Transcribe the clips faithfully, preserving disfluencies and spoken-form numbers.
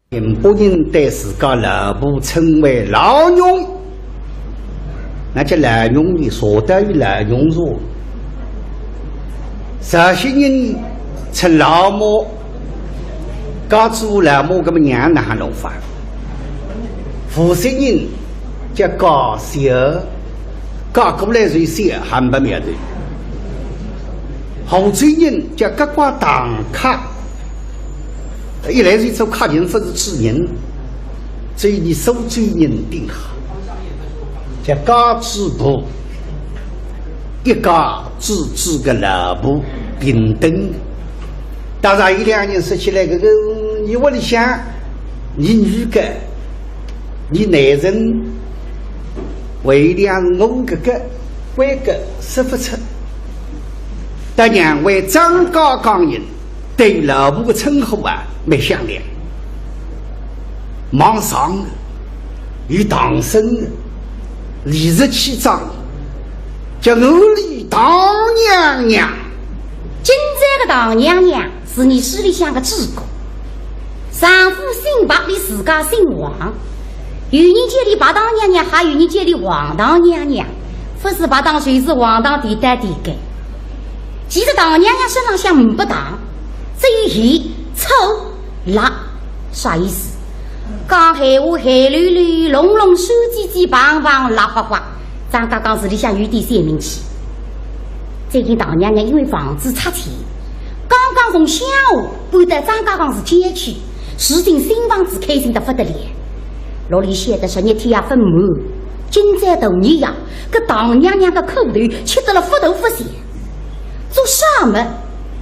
宁波人对自家老婆称为老娘，那叫老娘呢，说到有老娘说。绍兴人称老母，嫁做老母，搿么娘哪能弄法？无锡人叫家小，嫁过来就小，还没苗头。杭州人叫家瓜堂客， 一来是做客人，勿是主人，所以你苏州人顶好，叫家主婆，一家之主个老婆平等。当然，有两个人说起来，搿个，你屋里向，你女个，你男人，为两我搿个，关个说勿出。但让为张家港人， 对老婆个称呼啊，蛮响亮。望上有唐僧，李十七章，叫我李唐娘娘。今朝个唐娘娘是伲书里向个主角，丈夫姓白，俚自家姓王。有人叫俚白唐娘娘，还有人叫俚王唐娘娘，勿是白糖就是黄糖，甜个甜个。 其实唐娘娘身浪向呒不糖，只有咸、醋、辣，啥意思？讲闲话咸溜溜、隆隆、酸唧唧、棒棒、辣花花，张家港市里向有点小名气。最近唐娘娘因为房子拆迁，刚刚从乡下搬到张家港市郊区，住进新房子，开心得勿得了。哪里晓得昨日天也勿满，今朝大年夜，搿唐娘娘个苦头吃得了勿大勿小。 做啥么？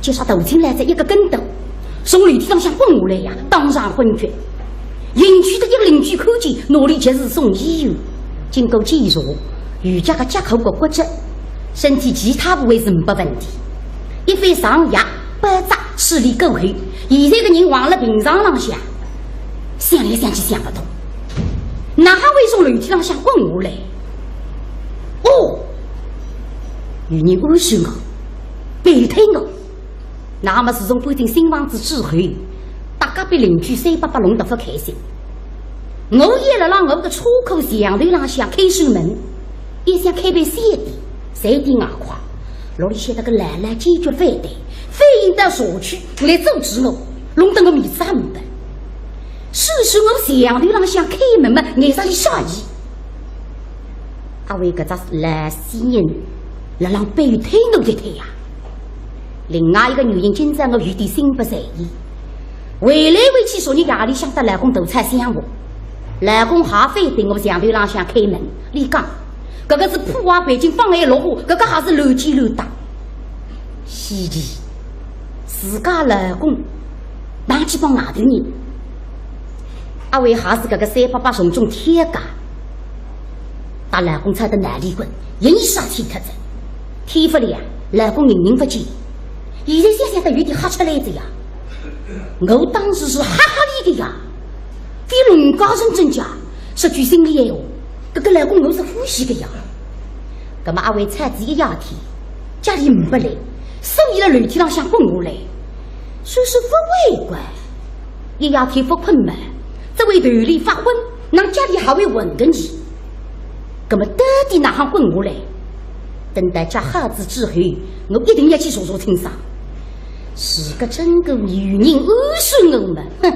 就像头颈来仔一个跟斗，从楼梯浪向滚下来呀，当场昏厥。邻居个一个邻居看见，拿俚及时送医院。经过检查，右脚个脚骨骨骨折，身体其他部位是呒不问题。一番上药包扎处理过后，现在个人横了病床浪向，想来想去想勿通，哪哈会从楼梯浪向滚下来？哦，有人暗算我， 背推我。那么自从搬进新房子之后，搭隔壁邻居三伯伯弄得勿开心。我也辣辣我个车库墙头浪向开扇门，也想开爿小店，赚点外快。哪里晓得个老老坚决反对，反映到社区来阻止我，弄得我面子也呒不。所以说我墙头浪向开门嘛，碍啥俚啥意？ 阿为搿只老死人辣浪背后推我一推呀。另外一个原因，今朝我有点心不在焉，回来回去昨日夜里向搭老公大吵相骂，老公还反对我墙头浪向开门，俚讲，搿个是破坏环境，妨碍绿化，搿个还是乱七乱搭。稀奇，自家老公哪去帮外头人？ 阿为还是搿个三伯伯从中挑家，搭老公吵得闹离婚，一年啥天脱仔。天勿亮，老公人人勿见，现在想想倒有点吓出来仔呀。我当时是吓吓俚个呀，非农家人真假，说句心里闲话，搿个老公我是欢喜个呀。葛末阿为吵仔一夜天，家里呒不来，所以辣楼梯浪向滚下来，说是勿会怪。 一夜天勿困嘛，只会头里发昏，哪家里还会混个呢？葛末到底哪哈滚下来？等到脚好仔之后，我一定要去查查清爽。如果真个有人暗算我嘛，哼，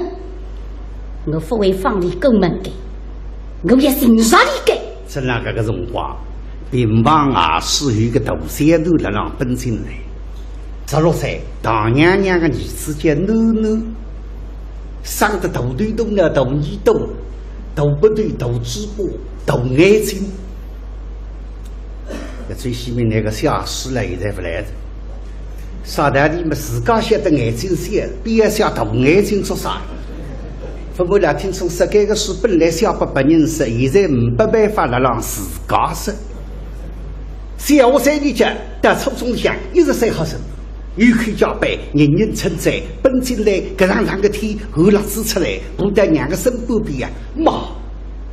我勿会放俚过门个，我要寻着俚个。 正辣搿个辰光，病房外势有个大小囡辣浪奔进来。十六岁，唐娘娘个儿子叫囡囡，生得大头大脑、大耳朵、大鼻头、大嘴巴、大眼睛。搿最西面那个小师了，现在勿来了。 啥道理嘛，自家晓得眼睛小，偏要想大眼睛做啥？勿瞒㑚听众说，搿个书本来写拨别人说，现在呒不办法辣浪自家说。小学三年级到初中里向一直算好生，有口皆碑，人人称赞，奔进来搿场冷个天，寒辣子出来，爬到娘个身半边啊，妈，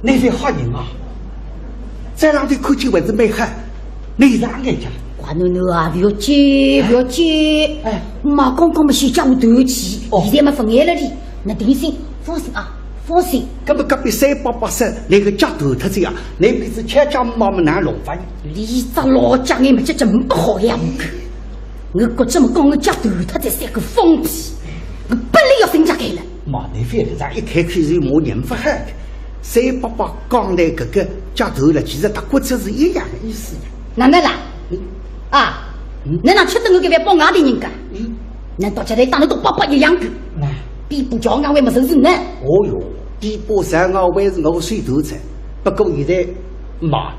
倷覅吓人啊！再让俚看见还是蛮好，倷让眼睛。乖囡囡啊，覅急，覅急。哎。妈刚刚么先叫我断气，哦。现在么勿碍了哩，倷定心，放心啊。放心。搿么隔壁三伯伯说，倷个脚断脱仔呀，倷比仔吃家妈么难弄法呢？俚只老脚眼么，这真不好呀。我觉着么讲我脚断脱仔三个放屁，我本来要寻家开了。妈，倷覅搿样一开口就骂人勿好个。三伯伯讲倷搿个脚断了，其实搭骨折是一样的意思呀。哪能啦？嗯。啊，嗯。哪能吃得我搿碗包外头人家？嗯。难道吃得当倷笃伯伯一样个？哎。比不着俺还没收拾呢。哦哟，比不上俺还是我手头菜，不过现在妈，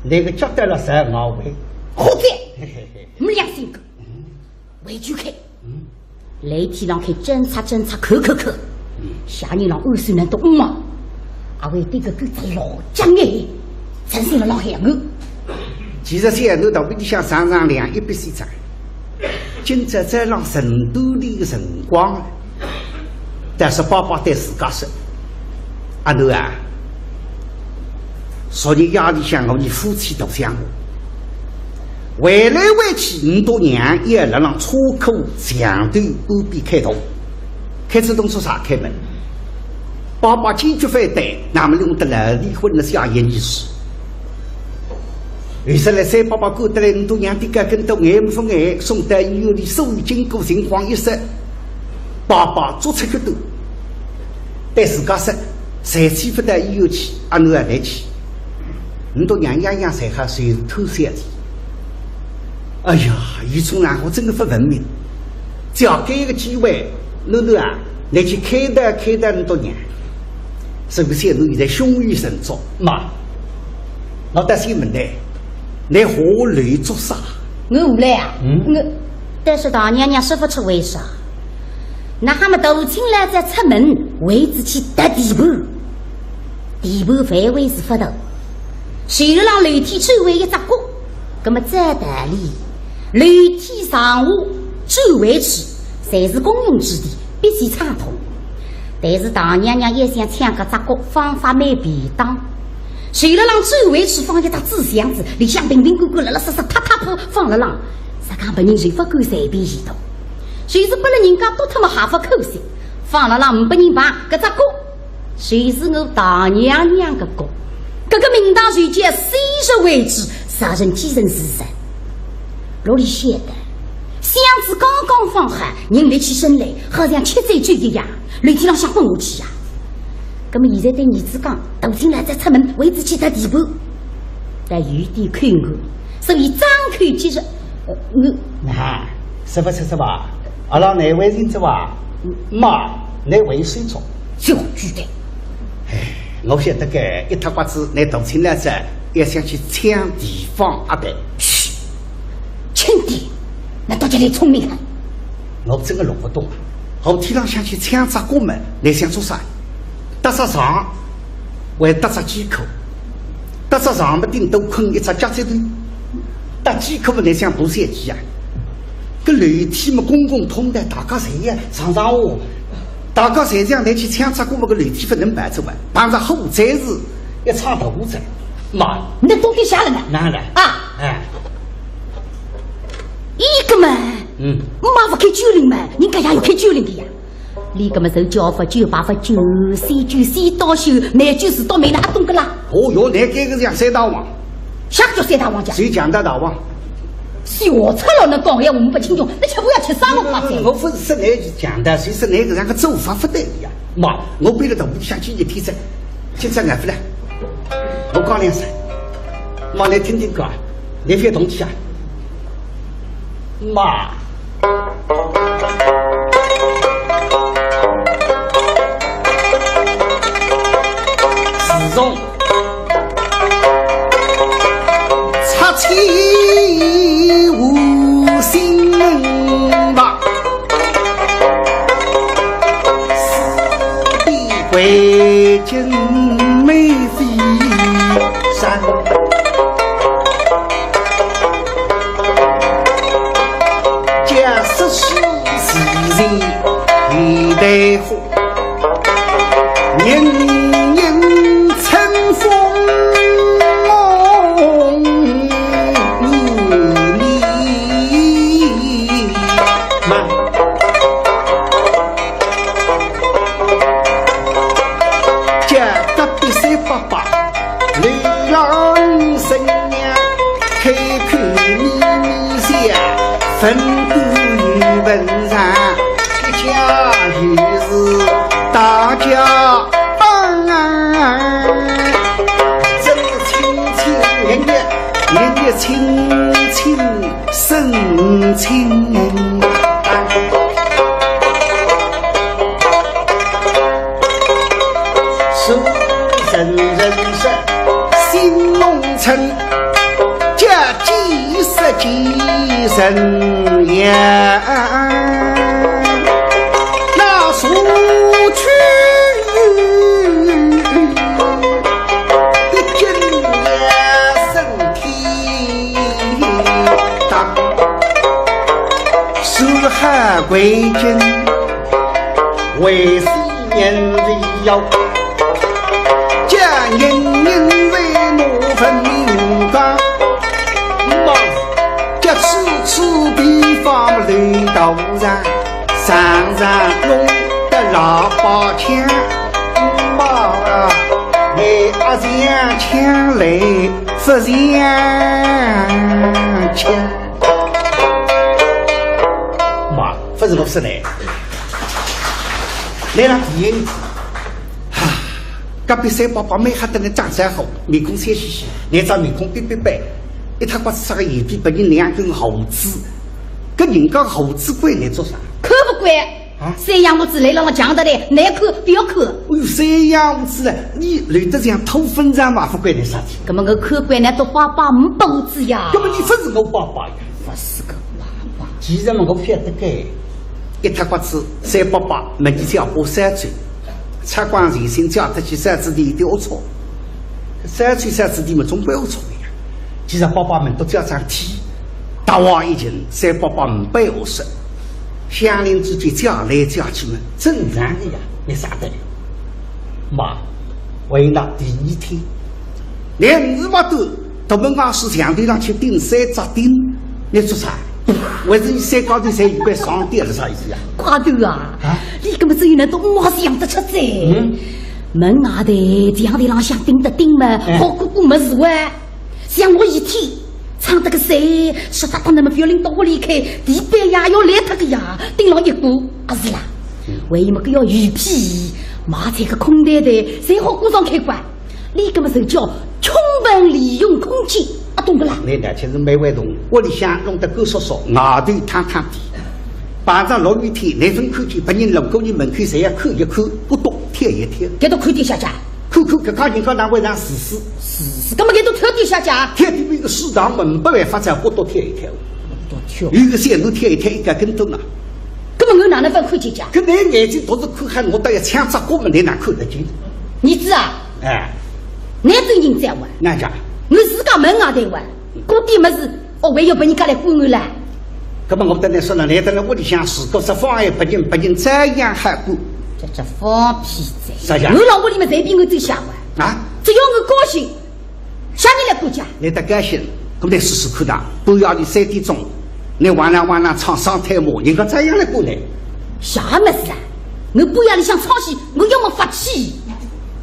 倷个脚断了上俺还。好哉，嘿嘿嘿。没良心个。嗯。回去看。嗯。 来天浪去侦查侦查看看看，下人浪按算难得嘛，阿会对搿个只老脚眼，真心了老害我。其实小囡肚皮里向常常两一笔西账，今朝早浪晨读里个辰光，但是爸爸对自家说，阿囡啊，昨日夜里向我伲夫妻大相骂， 回来回去，倷笃娘也辣浪车库墙头半边开动，开仔动作啥开门？爸爸坚决反对，那么弄得老离婚了下一年是。后首来三伯伯赶得来，倷笃娘的个跟头眼勿眼，送到医院里，所有经过情况一说，爸爸做出决断，对自家说，谁去勿到医院去，阿囡也得去。 倷笃娘样样侪好，随时偷笑的。哎呀，伊种人我真个勿文明。只要搿个机会，囡囡啊，倷去开导开导倷笃娘。是勿是？倷现在胸有成竹，妈，我倒先问倷，倷下楼做啥？我下来啊？嗯。我，但是大娘娘说勿出为啥。那哈么大清老早出门，为仔去踏地盘。 地盘范围是勿大，随后浪楼梯周围一只角，葛么照道理，楼梯上下周围处侪是公用之地，必须畅通。但是大娘娘要想抢搿只角，方法蛮便当。随后浪周围处放一只纸箱子，里向瓶瓶罐罐，拉拉实实，塌塌铺放辣浪，实梗别人就勿敢随便移动。就是拨了人家倒脱么还勿可惜，放辣浪呒拨人碰搿只角。 就是我大娘娘个角，搿个名堂就叫昔日为主，啥人继承是谁。哪里晓得，箱子刚刚放好，人立起身来，好像吃醉酒一样，楼梯浪向滚下去呀。葛么现在对儿子讲，大清老早出门，为仔去踏地盘，但有点口误，所以张口结舌，呃，我，那，是勿是是吧？阿拉难为情是吧？妈，难为手足。小鬼蛋。 哎，我晓得个，一塌刮子，倷大清老早要想去抢地方阿伯。嘘，轻点，倷到底来聪明啊？我真个弄勿懂啊！后天浪向去抢只角么，倷想做啥？搭只床，还搭只机壳，搭只床么顶多困一只脚趾头，搭机壳么倷想爬三级啊？搿楼梯么公共通道，大家侪要上上下下。 大家侪想倷去抢只角么，搿楼梯勿能跑出啊，碰着火灾是一场大祸哉。妈，倷到底啥了呢？哪能？啊，哎，伊个嘛，嗯，妈勿开酒令嘛，人家也要开酒令的呀。伊个嘛，手脚勿就，把勿就，三句三刀手，难就是到没了，阿懂个啦。哦哟，倷搿个像三大王。啥叫三大王家？谁讲的大王？ 小赤佬，倷讲闲话呒不听讲，倷吃饭要吃生活法子。我勿是说倷是强盗，是说倷搿样个做法勿对个呀。妈，我背了大屋里向去一天哉，今朝挨勿来。我讲两声，妈，倷听听看，倷覅动气啊。妈。 自从拆迁无心吧，四壁围巾梅飞扇。 假使是自然有代火，人人春风满面。本都有文章，一家就是大家帮啊，真是亲亲热热，热热亲亲生亲。是人人是新农村。 叫几十几人呀，那苏区的今夜身体当，是海归经，为是 年未要，叫人人为我分明光。望着此次地方来到上，常常弄得喇叭响。望啊，你阿像腔来不像腔。 妈，勿是我说的。来了，第一，哈，隔壁三伯伯蛮吓得来打招呼，面孔笑嘻嘻，那张面孔板板板，一塌刮子扎个眼皮，拨人两根胡子，搿人家胡子管侬做啥？看勿惯。啊？三洋胡子来了，我讲得来，难看，覅看。哎哟，三洋胡子了，侬留得像土粉肠嘛，勿管侬啥体。葛么我看惯了，都爸爸没胡子呀。葛么侬勿是我爸爸呀？ 勿是个爸爸。其实嘛，我晓得个，一塌刮子，三伯伯问伊叫我三岁，出光前身叫得起三子弟一点龌龊，三岁三子弟嘛，总归龌龊个呀。其实伯伯们都叫张天，大话已经，三伯伯没白话说，乡邻之间叫来叫去嘛，正常个呀，没啥得了。妈，为那第二天，连日勿多， 大门外是墙头浪去钉三只钉，侬做啥？还是侬三家头侪一块上吊了啥意思呀？怪头啊！啊？侬搿么只有能到我想得出哉。嗯。门外头墙头浪向钉的钉嘛，哎。好过过么事哇。像我一天唱得个啥，说得到那么不要领到屋里去，地板呀要烂脱个呀，钉牢一股，啊是啦。嗯。还有么个要鱼皮，买这个空袋袋，侪好过上开关。 侬搿么就叫充分利用空间，啊，懂勿啦？侬呢，就是蛮会动，屋里向弄得干燥燥，外头烫烫的。碰着落雨天，侬勿看见，别人路过侬门口侪要看一看，不懂，跳一跳。搿都看点下去啊？看看搿家人家哪会让自私？自私，搿么搿都跳点下去啊？跳点比个市场门不办法，再不懂跳一跳。不懂跳。有个小路跳一跳，一个跟头呢。搿么我哪能勿看见啊？搿侬眼睛独是看，喊我倒要抢只过门，侬哪看得见？儿子啊， 哎。侬真人哉哇？哪讲？我自家门外头哇，过点么事，哦，还要拨人家来管我啦？搿么我跟侬说了，侬蹲辣屋里向，如果说妨碍别人，别人照样好管。这这放屁哉！啥呀？我老屋里面随便我走下哇。啊？只要我高兴，啥人来管家？侬得高兴，搿么侬试试看呐，半夜里三点钟，侬哇啦哇啦唱双推马，人家照样来管侬。啥么事啊？我半夜里向唱戏，我要么发气，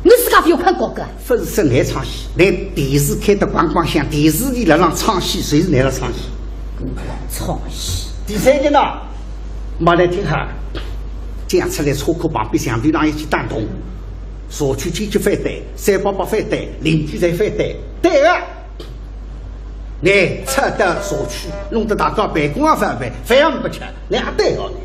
我自家勿要看高个。 勿是说侬唱戏，连电视开得光光响，电视里辣浪唱戏，侪是侬辣唱戏。唱戏。第三个呢，嘛来听哈，讲出来车库旁边墙头浪一记打洞，社区坚决反对，三伯伯反对，邻居侪反对，对个。侬拆掉社区，弄得大家办公也勿办，饭也勿吃，侬也对个呢。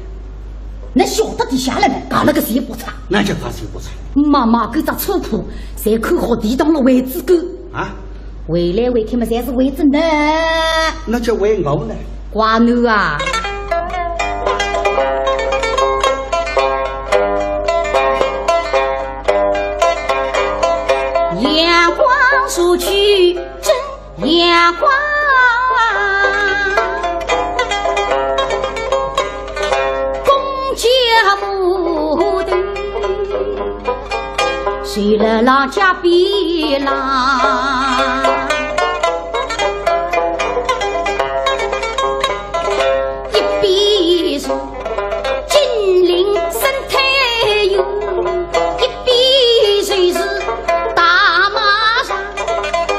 侬晓得底下了呢，讲了个谁不差？哪叫讲谁不差？妈妈搿只车库，侪看好地当了位置个。 啊？回来回去嘛，侪是为着侬。那叫为我呢？怪侬啊！阳光社区真阳光，公交摩托 谁来浪家边浪？一边是金陵生态园，一边就是大马场，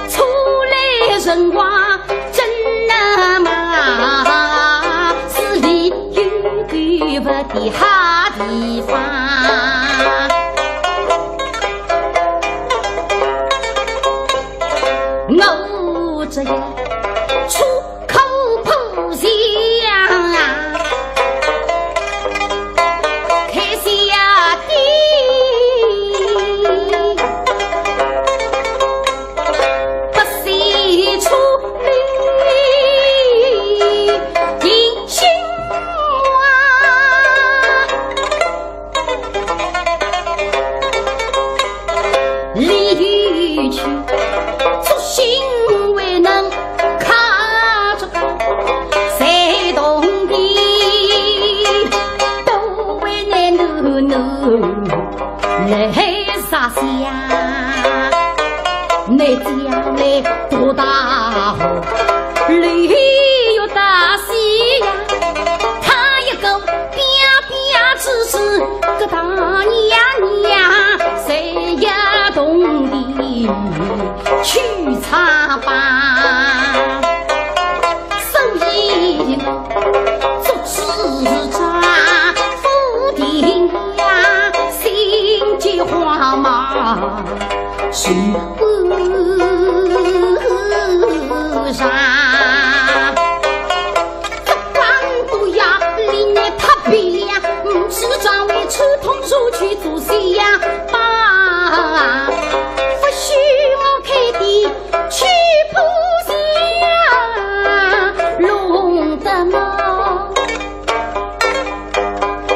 出来辰光真难嘛。里去，作兴未能靠着谁动地，都为难奴奴来杀下。那将来多大好，里又大西呀，他一个 啪啪之时，个大娘娘谁也懂得去唱吧。所以我做主张不停呀，心急慌忙是不上。 不管不要理你他皮呀，嗯，是专为刺痛手去做西呀吧。不许我开的去不是呀，弄得么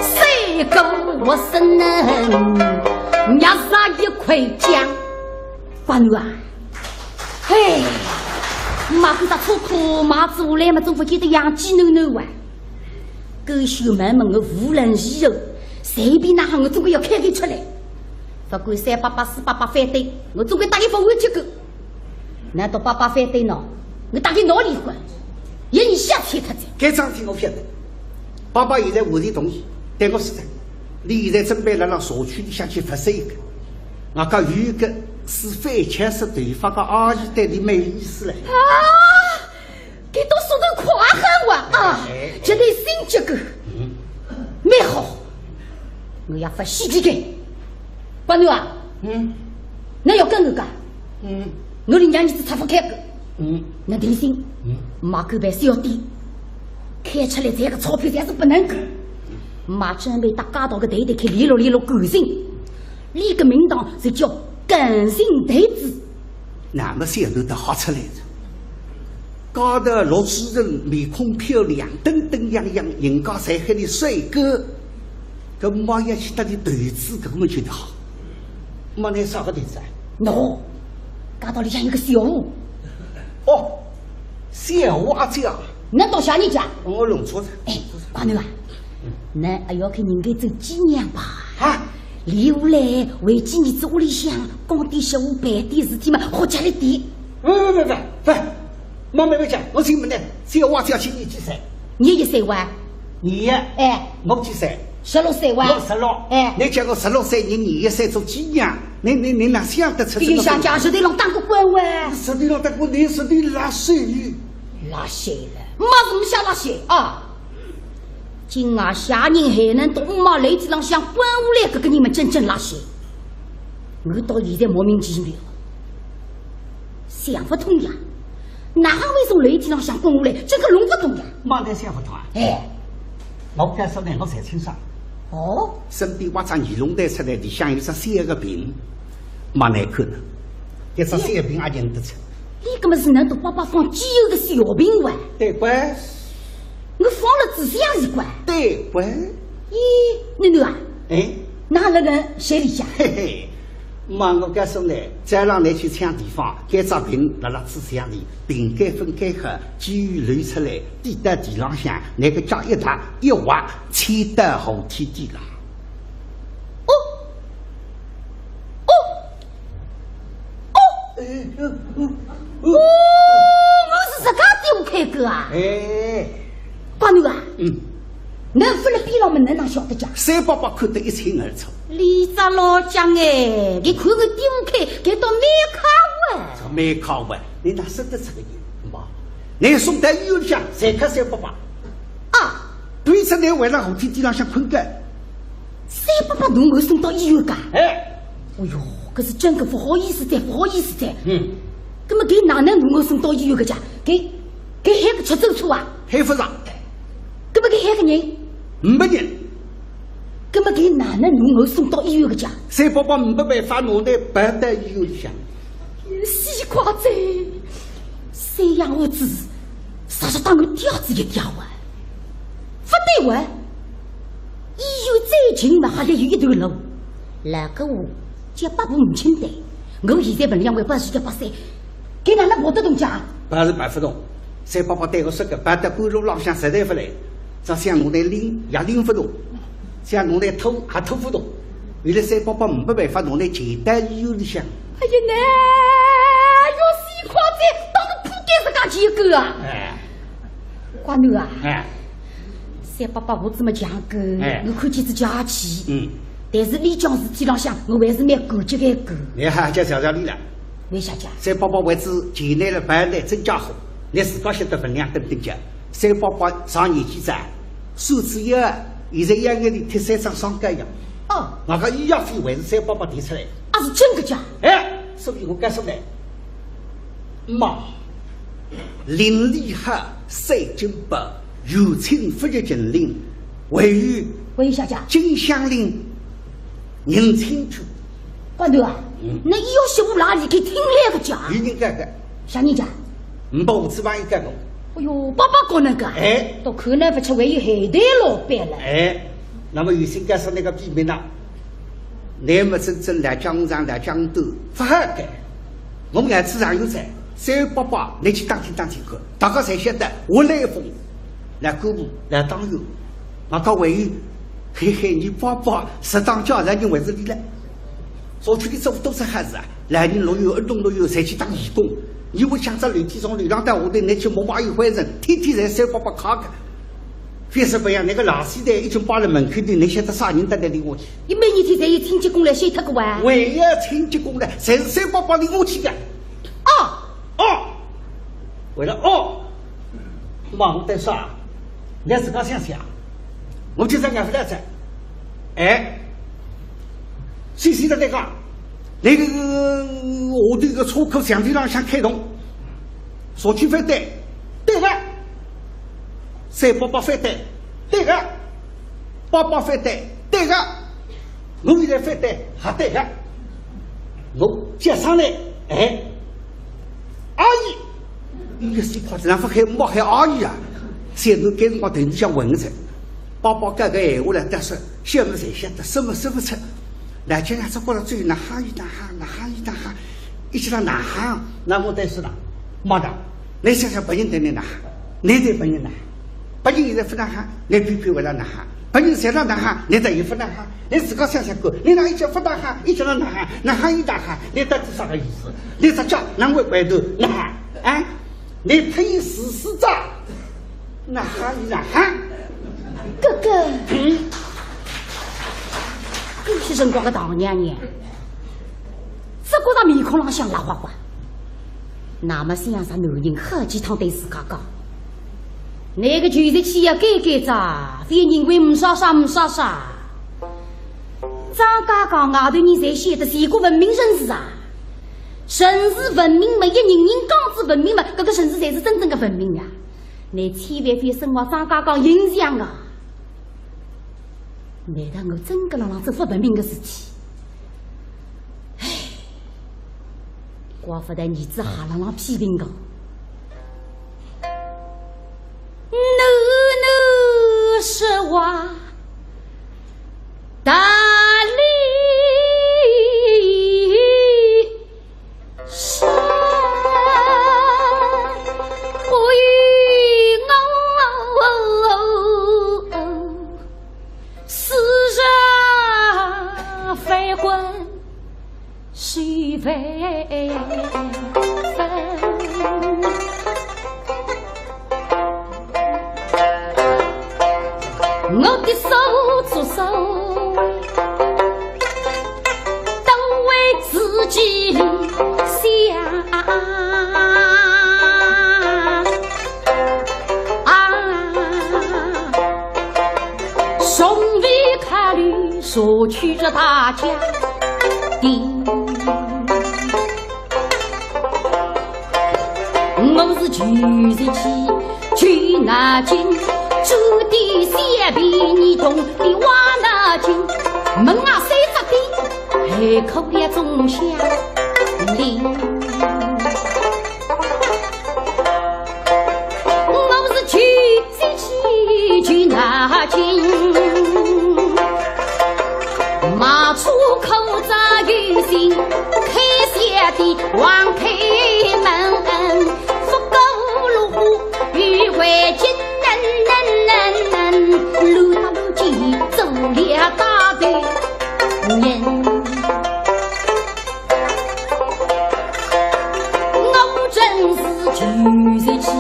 谁跟我生人，人家杀一块姜。 八奴啊，嘿，马虎大粗苦，马子无来嘛，总勿见得养鸡囡囡哇。狗血满门，我无论如何，随便哪哈，我总归要开口出来。勿管三八八、四八八反对，我总归搭伊勿完结个。难道八八反对喏？我搭伊闹离婚，要伊下去脱哉。搿桩事体我晓得，爸爸现在完全同意，对我说的，伊现在准备辣辣社区里向去发展一个。 外加有一个是反枪式头发个阿姨对伊蛮有意思嘞。啊，搿倒说得快很哇啊，哎，绝对心急个，嗯，蛮好，我要发喜气个。八奴啊，嗯，侬要跟我讲，嗯，我里娘儿子拆勿开个，嗯，侬定心，嗯，买狗办小店，开出来赚个钞票侪是拨侬个，买准备搭街道个头头去联络联络感情。 伊个名堂是叫感情台子。那么小头的好出来了，高头老主任面孔漂亮，登登样样，人家侪喊伊帅哥，搿么要去搭伊投资，搿么就好。么拿啥个投资啊？喏，街道里向有个小吴。哦，小吴阿姐啊。侬到啥人家？我弄错了。哎，八奴啊，侬还要去人家做寄娘吧？啊？ 留下来为仔儿子屋里向讲点小吴办点事体嘛，好吃力点。勿勿勿勿勿，妈妈勿讲，我请问呢，小吴阿姐今年几岁？廿一岁哇。廿一？哎。我几岁？十六岁哇。我十六。哎。侬叫我十六岁，侬廿一岁做寄娘，侬侬侬哪想得出搿个？有想家，石头浪打过滚哇。石头浪打过，侬石头拉水。拉水了，没什么想拉水啊。 今外啥人还能从妈楼梯浪向滚下来，搿个人么真正拉屎。我到现在莫名其妙，想勿通呀，哪哈会从楼梯浪向滚下来？这个弄勿懂呀。妈，侬想勿通啊？哎，我告诉侬，我侪清爽。哦，身边挖只尼龙袋出来，里向有只小个瓶，蛮难看的，搿只小瓶也认得出。伊搿么是㑚大伯伯放机油个小瓶哇？对个。 我放了仔细也是怪。对个。咦，囡囡啊，哎，哪能个水里向？嘿嘿，妈，我告诉侬，早浪侬去抢地方，搿只瓶辣辣纸箱里，瓶盖分开好，机油流出来，滴到地浪向，侬搿脚一踏一滑，溅到扶梯底浪。哦，哦， 哦，哎，哦，哦，哦。哦，我是自家丢开个啊。哎。八囡啊，嗯。侬勿辣边浪么，侬哪晓得讲？三伯伯看得一清二楚。李家老将哎，伊看我丢开，搿倒蛮巧啊。这蛮巧啊，侬哪说得出个人嘛？侬送到医院里向，侪靠三伯伯。啊。对着侬还辣扶梯底浪向困觉。 三伯伯侬我送到医院噶？哎。哎哟，搿是真个勿好意思哉，勿好意思哉。嗯。葛末搿哪能侬我送到医院个介？搿，搿海个出走车啊？海勿着。葛末搿海个人？没人。葛末搿哪能侬我送到医院个介？三伯伯没办法，拿侬抱到医院里向。死快哉！三养父子，啥是当我吊子一吊啊？勿对哇！ 医院最近嘛，还得有一段路，老古屋叫百步无青堆，我现在分量还勿是十八岁，搿哪能跑得动介？跑是跑勿动，三伯伯对我说个，跑到半路浪向实在勿来，照相公台拎也拎勿动，相公台拖也拖勿动。后来三伯伯没办法，拿我带到医院里向。哎呀，那要死快哉，当个铺盖自家去一个啊！哎，瓜囡啊，哎，三伯伯我搿么讲个，哎，我看见仔介气，嗯，但是里桩事体浪向，我还是蛮感激个个。你还叫谢谢俚了？为啥介？三伯伯为仔前来了办来真家伙，你自家晓得分量等等讲。三伯伯上年纪哉，手指也，现在也眼里贴三张双脚呀。哦，外加医药费还是三伯伯提出来。啊，是真个介？哎，所以我告诉你，妈，邻里好，三金宝，有请勿入金陵，还有为啥介？金乡令，认亲去。 瓜囡啊，嗯，那伊要媳妇哪里去听来个介？有人介个。啥人介？呒不，我只帮伊介个。哎哟，伯伯讲那个啊？哎，都看来勿出还有海带老板了。哎，那么有心介绍那个秘密呢？乃末真正来讲长来讲短，勿好个。我们眼珠上有在，三伯伯，你去打听打听看，大家侪晓得，我来风，来干部，来党员，我讲还有，嘿嘿，你伯伯适当叫人认为是你了。 社区里做多少好事啊？老人乐园、儿童乐园，侪去当义工。你屋里向只楼梯从楼浪到下头，你去摸摸一回人，天天在三伯伯看个。非是不然，那个垃圾袋已经摆了门口头，你晓得啥人到那里我去？伊每日天侪有清洁工来收脱个哇？还有清洁工来，侪是三伯伯领我去个。哦，哦，为了哦，忙得啥？你自家想想，我就在外头来着。 哎，谁谁在那个，那个下头一个车库墙壁浪向开洞，社区反对，对个。三伯伯反对，对个。伯伯反对，对个。我现在反对，还对个。我接上来，哎，阿姨，你个死胖子，哪能勿喊，勿喊阿姨啊？三囡该辰光头里向昏着。 伯伯讲个闲话来得说，小么侪晓得，说么说勿出。老家呀，只觉着嘴哪哈一哪哈，哪哈一哪哈，一直到哪哈，那我对说了，妈的，你想想别人对你哪哈，你对别人哪哈，别人现在勿哪哈，你偏偏为了哪哈，别人侪了哪哈，你倒也勿哪哈，你自家想想看，你哪一直勿哪哈，一直到哪哈，哪哈一哪哈，你到底啥个意思？你只脚哪会歪头哪哈？啊？你推死死着。 哪哈伊哪哈？哥哥，嗯？搿歇辰光个大娘娘，只觉着面孔浪向辣花花。那么想着男人好几趟对自家讲，那个就是气要改改哉，覅认为没啥啥没啥啥。张家港外头人侪晓得是一个文明城市啊，城市文明么，一人人讲仔文明么，搿个城市才是真正个文明啊。 你千万覅生活张家港形象啊！难道我真个辣浪做勿文明个事体？唉，怪勿得儿子还辣浪批评我。囡囡说话道理 是不与我，世上非君是非分。 我的手足手，都为自己想。啊，从未考虑社区这大家庭。 我是旧时期旧脑筋，做点小便宜动的歪脑筋，门外三只点，还可以种下林。我是旧时期旧脑筋，卖车口子有心，开小女人气，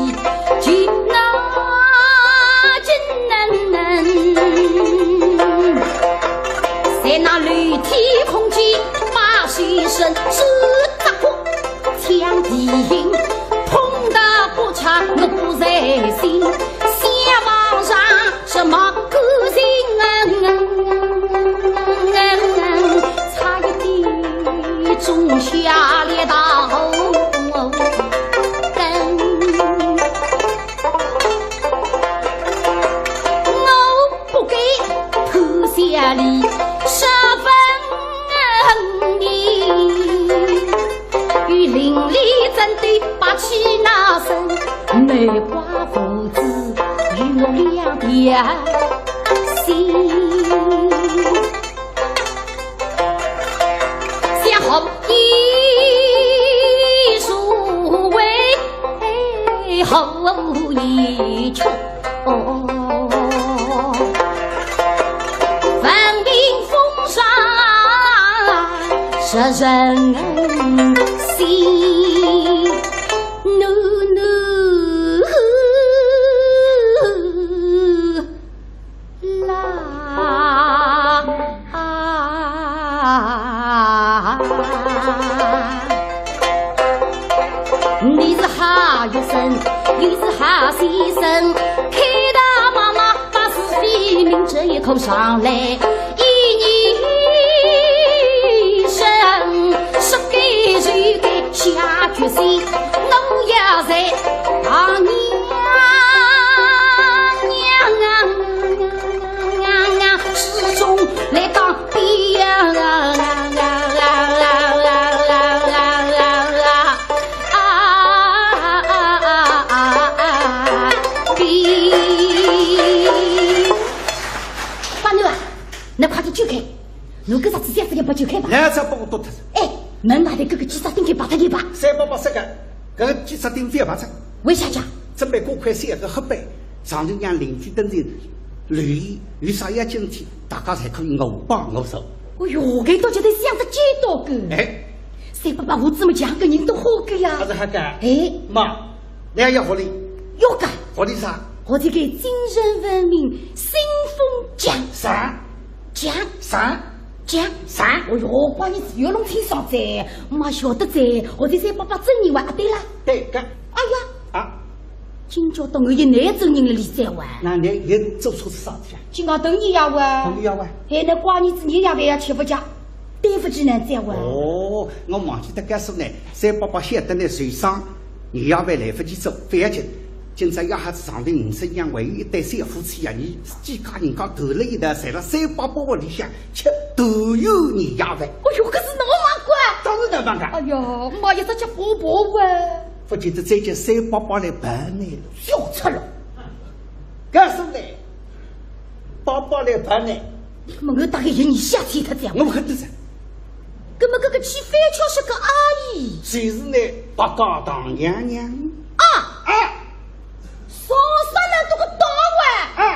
金啊金能能，在那楼梯空间把手伸，手扎过墙壁影，痛得不察我不在心，想望上什么个人，差一点种下了大祸根。 我不该偷笑你十分你，与邻里争斗把气闹生，梅花胡子与我两条心。 想好一如为后一曲，哦，分明风霜十人心，no no。 啦。你是好学生，你是好先生，开导妈妈把是非明这一口上来，一年生，说该就该下决心，我要在大娘娘。 之中来当兵。八娘啊，侬快点走开，侬搿只子想法要勿走开吧？来，再帮我剁脱。哎，门外头搿个鸡舍顶给拔脱一拔。三伯伯说个，搿个鸡舍顶覅拔脱。为啥介？准备过块小个黑板，上头让邻居登记留言，有啥要紧事体，大家侪可以我帮我手。哦哟，搿倒叫得想得见到个。哎。三伯伯，我怎么讲个人都好个呀？还是好个。哎。妈，侬要学历？要个。学历啥？我这个精神文明新风讲。啥？讲。啥？讲。啥？哦哟，关键词要弄清爽哉，妈晓得哉，我这三伯伯真人哇，啊，对了。对个。哎呀。啊。 今朝到我也难做人了，李三哇。那侬又做错啥事体啊？今朝等你呀哇。等你呀哇。哎，那关键是年夜饭要吃勿着，对勿起呢，三哇。哦，我忘记脱告诉侬，三伯伯晓得侬受伤，年夜饭来勿及做，勿要紧。今朝夜好子上头五十娘还有一对小夫妻呀，伲几家人家头了一道，侪辣三伯伯屋里向吃团圆年夜饭。哎哟，搿是侬忙个啊？当然能忙个。哎哟，妈也是吃婆婆哇。 勿见得再叫三伯伯来陪侬了。笑出来。告诉侬，伯伯来陪侬。搿么我大概有你下去脱讲。我勿肯得噻。搿么搿个去翻桥是个阿姨。就是侬伯家大娘娘。啊！啊！上山那都个到哇！啊！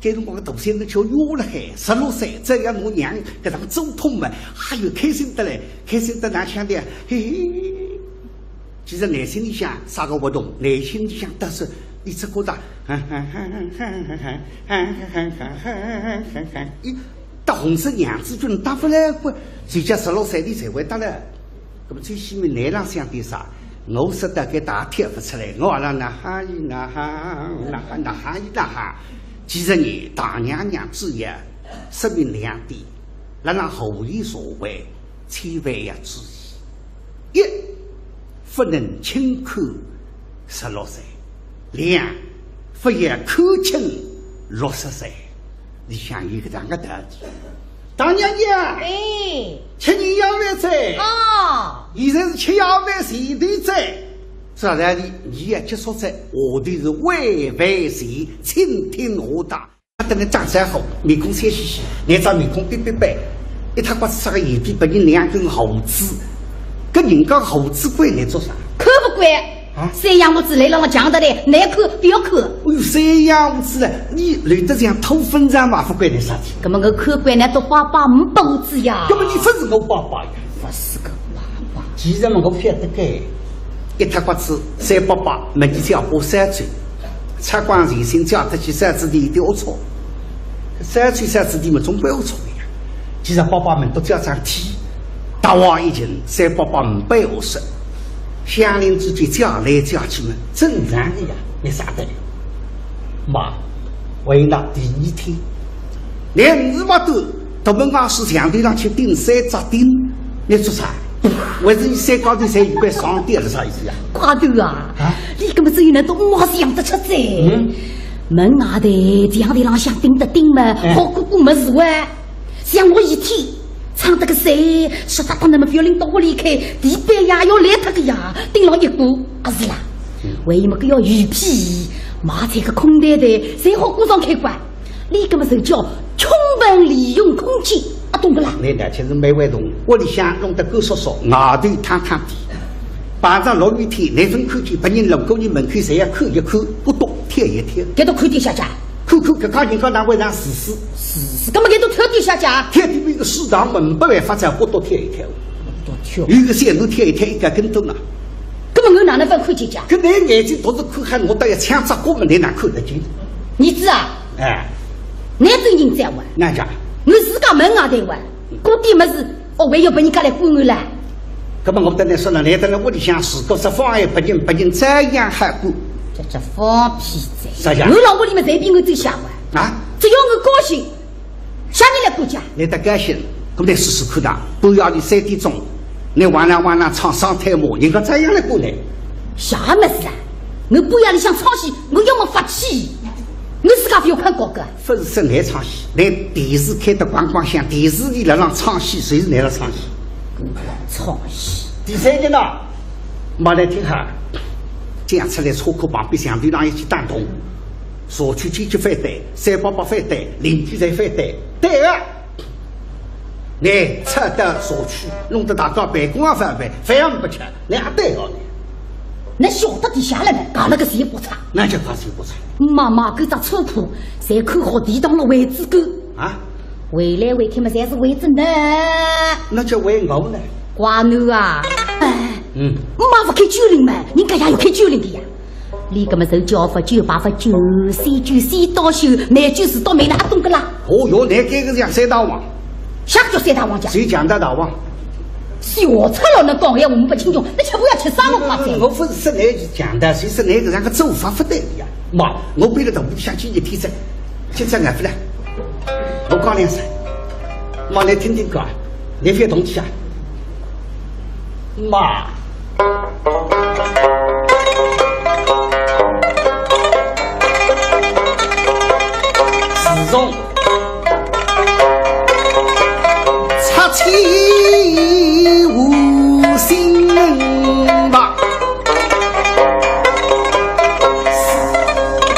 该辰光个大三头叫约勒海，十六岁，只要我娘搿张做痛嘛，哎哟，开心得来，开心得哪想的，嘿嘿。其实内心里向啥个勿懂，内心里向但是一直觉得，一到红色娘子军打勿来过，就叫十六岁的才会得来。 搿么最起码侬浪想点啥？我说得搿搭跳勿出来，我阿拉哪哈伊哪哈，哪哈哪哈伊哪哈。其实呢，大娘娘主要说明两点，辣辣后现社会千万要注意。一，勿能轻看十六岁；两，勿要看轻六十岁。 里向有搿样个道理。大娘娘，哎。吃年夜饭哉。啊。现在是吃夜饭前头哉。啥道理？年夜结束哉，下头是晚饭前，请听下达。等侬打招呼，面孔笑嘻嘻，拿张面孔板板板，一塌刮子啥个眼皮拨人两根胡子，搿人家胡子管侬做啥？看勿惯。 啊？三爷母子来了，我讲得来，难看不要看。哎哟，三爷母子了，侬留得像土坟场嘛，勿管侬啥体。搿么我看惯了，都爸爸没本事呀。搿么侬勿是我爸爸呀？勿是个爸爸。其实嘛，我晓得个，一塌刮子，三伯伯门前叫把扇子，擦光前身叫得起扇子地一条错，扇子扇子地么总归要错的呀。其实伯伯门都叫张天，大王一进，三伯伯没背后说，乡邻之间叫来叫去嘛，正常的呀，没啥的。妈，为那第二天，连日没多， 大门外是墙头浪去钉三只钉，你做啥？为是你三高头侪有块上吊是啥意思啊？快头啊！啊？你搿么只有能到我是养得出哉。嗯。门外头墙头浪向钉的钉嘛，哎。好过过么事哇。像我一天，撑得个山，湿哒哒那么不要领到屋里去，地板呀要烂脱个呀，钉牢一股，啊是啦。嗯。为么个要雨披，买这个空袋袋，侪好过上开关。 你搿么就叫充分利用空气，啊，懂个啦？那呢，其实蛮会懂，屋里向弄得干燥燥，外头烫烫的，碰着落雨天，难分看见，别人路过你门口，侪要看一看，不多贴一贴。搿都看见下家？看看，搿家人家哪会让试试？试试，搿么搿都贴底下家？贴底面个水塘门，没办法，只好不多贴一贴。不多贴。有个线路贴一贴，一个跟头呢。搿么我哪能分看见家？搿拿眼睛独是看，喊我倒要抢只过门，你哪看得见？儿子啊， 哎。难做人哉哇？哪讲？我自家门外头哇，过点么事，哦，还要拨人家来管我啦？搿么我等来说了，来得了屋里向，如果是妨碍别人，别人照样好管。这这放屁哉！啥讲？我老屋里面随便我最想哇。啊？只要我高兴，啥人来管家？你得高兴，搿么你试试看呐，半夜里三点钟，你哇啦哇啦唱双推马，人家照样来管你。啥么事啊？我半夜里向唱戏，我要么发气。 我自家勿要看高个。勿是说倷唱戏，倷电视开得光光响，电视里辣浪唱戏，随时倷辣唱戏。唱戏。第三个呢，马上听好，讲出来车库旁边墙头浪一记打洞，社区坚决反对，三伯伯反对，邻居侪反对，对个。 倷拆掉社区，弄得大家办公也勿办，饭也勿吃，倷阿对哦倷？倷晓得底下了呢，搞了个谁不差？哪叫搞谁不差？妈妈搿只车铺，侪看好地当了位置个。啊？回来回去嘛，侪是为着呢。哪叫为我呢？瓜囡啊，哎，嗯。妈勿开酒令嘛，人家也要开酒令的呀。 倷搿么是叫勿救白勿救，先救先到手，难救是到没了，阿懂个啦？哦哟，倷搿个像三大王。啥个叫三大王家？谁讲的大王？小赤佬能讲闲话，我们不清楚，那吃不要吃啥个花菜？我勿是说倷是讲的，是说倷搿样个做法勿对个呀。妈，我背了大步想去一天噻，现在挨勿来。我讲两声，妈，倷听听看，倷覅动气啊。妈。 自从拆迁无心吧，四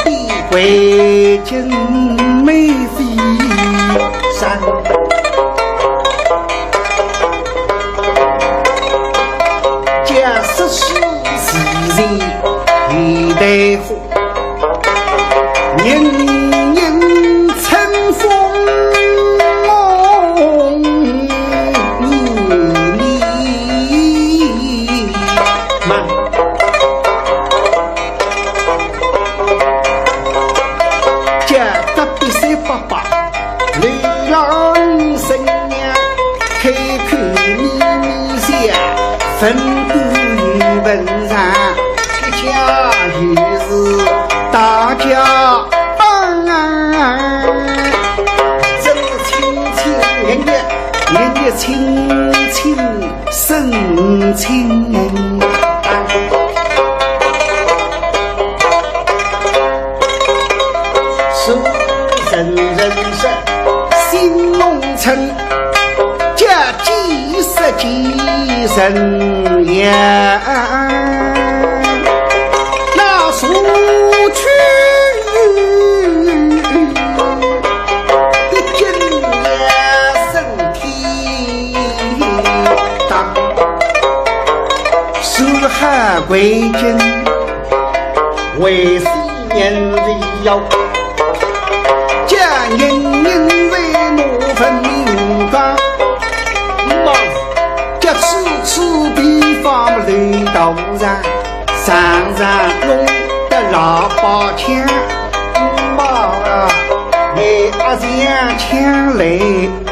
壁围巾没飞上。 假使是自然有大风，人人乘风而立嘛。叫隔壁三伯伯 流浪生涯，开口咪咪笑，文官有文场，一家有事大家帮啊。真亲亲热热，热热亲亲 深情。是人人说新农村，叫几十几人呀，那社区一进也生 天堂。四海为君，为是人为要，叫人人为我分明光。妈，叫此处地方来到上。常常用的喇叭腔，妈啊，你阿像腔来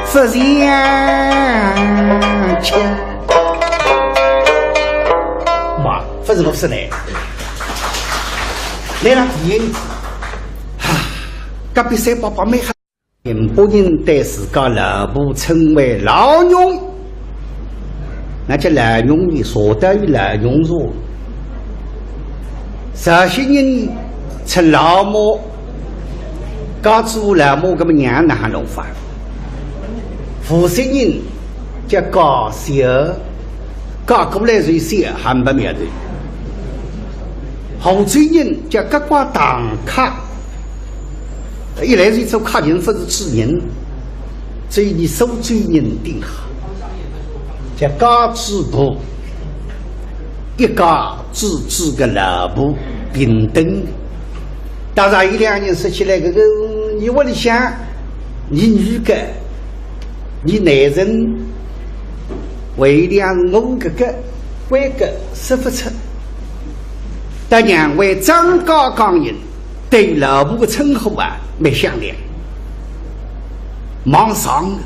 不像腔？妈，不是我说的。来了，第一，哈，隔壁三伯伯蛮好。 宁波人对自家老婆称为老娘，那叫老娘呢，说到有老娘说。绍兴人称老母，家主老母，搿么娘哪能弄法？无锡人叫家小，嫁过来就小，还没苗头。湖州人叫隔挂堂客， 一来是做客人，不是主人，所以你苏州人顶好，叫家主婆，一家主主个老婆平等。当然，有两人说起来，搿个，你屋里向，你女个，你男人，为两我搿个，关个说不出。但两位张家港人 对老婆个称呼啊，蛮响亮。望上个，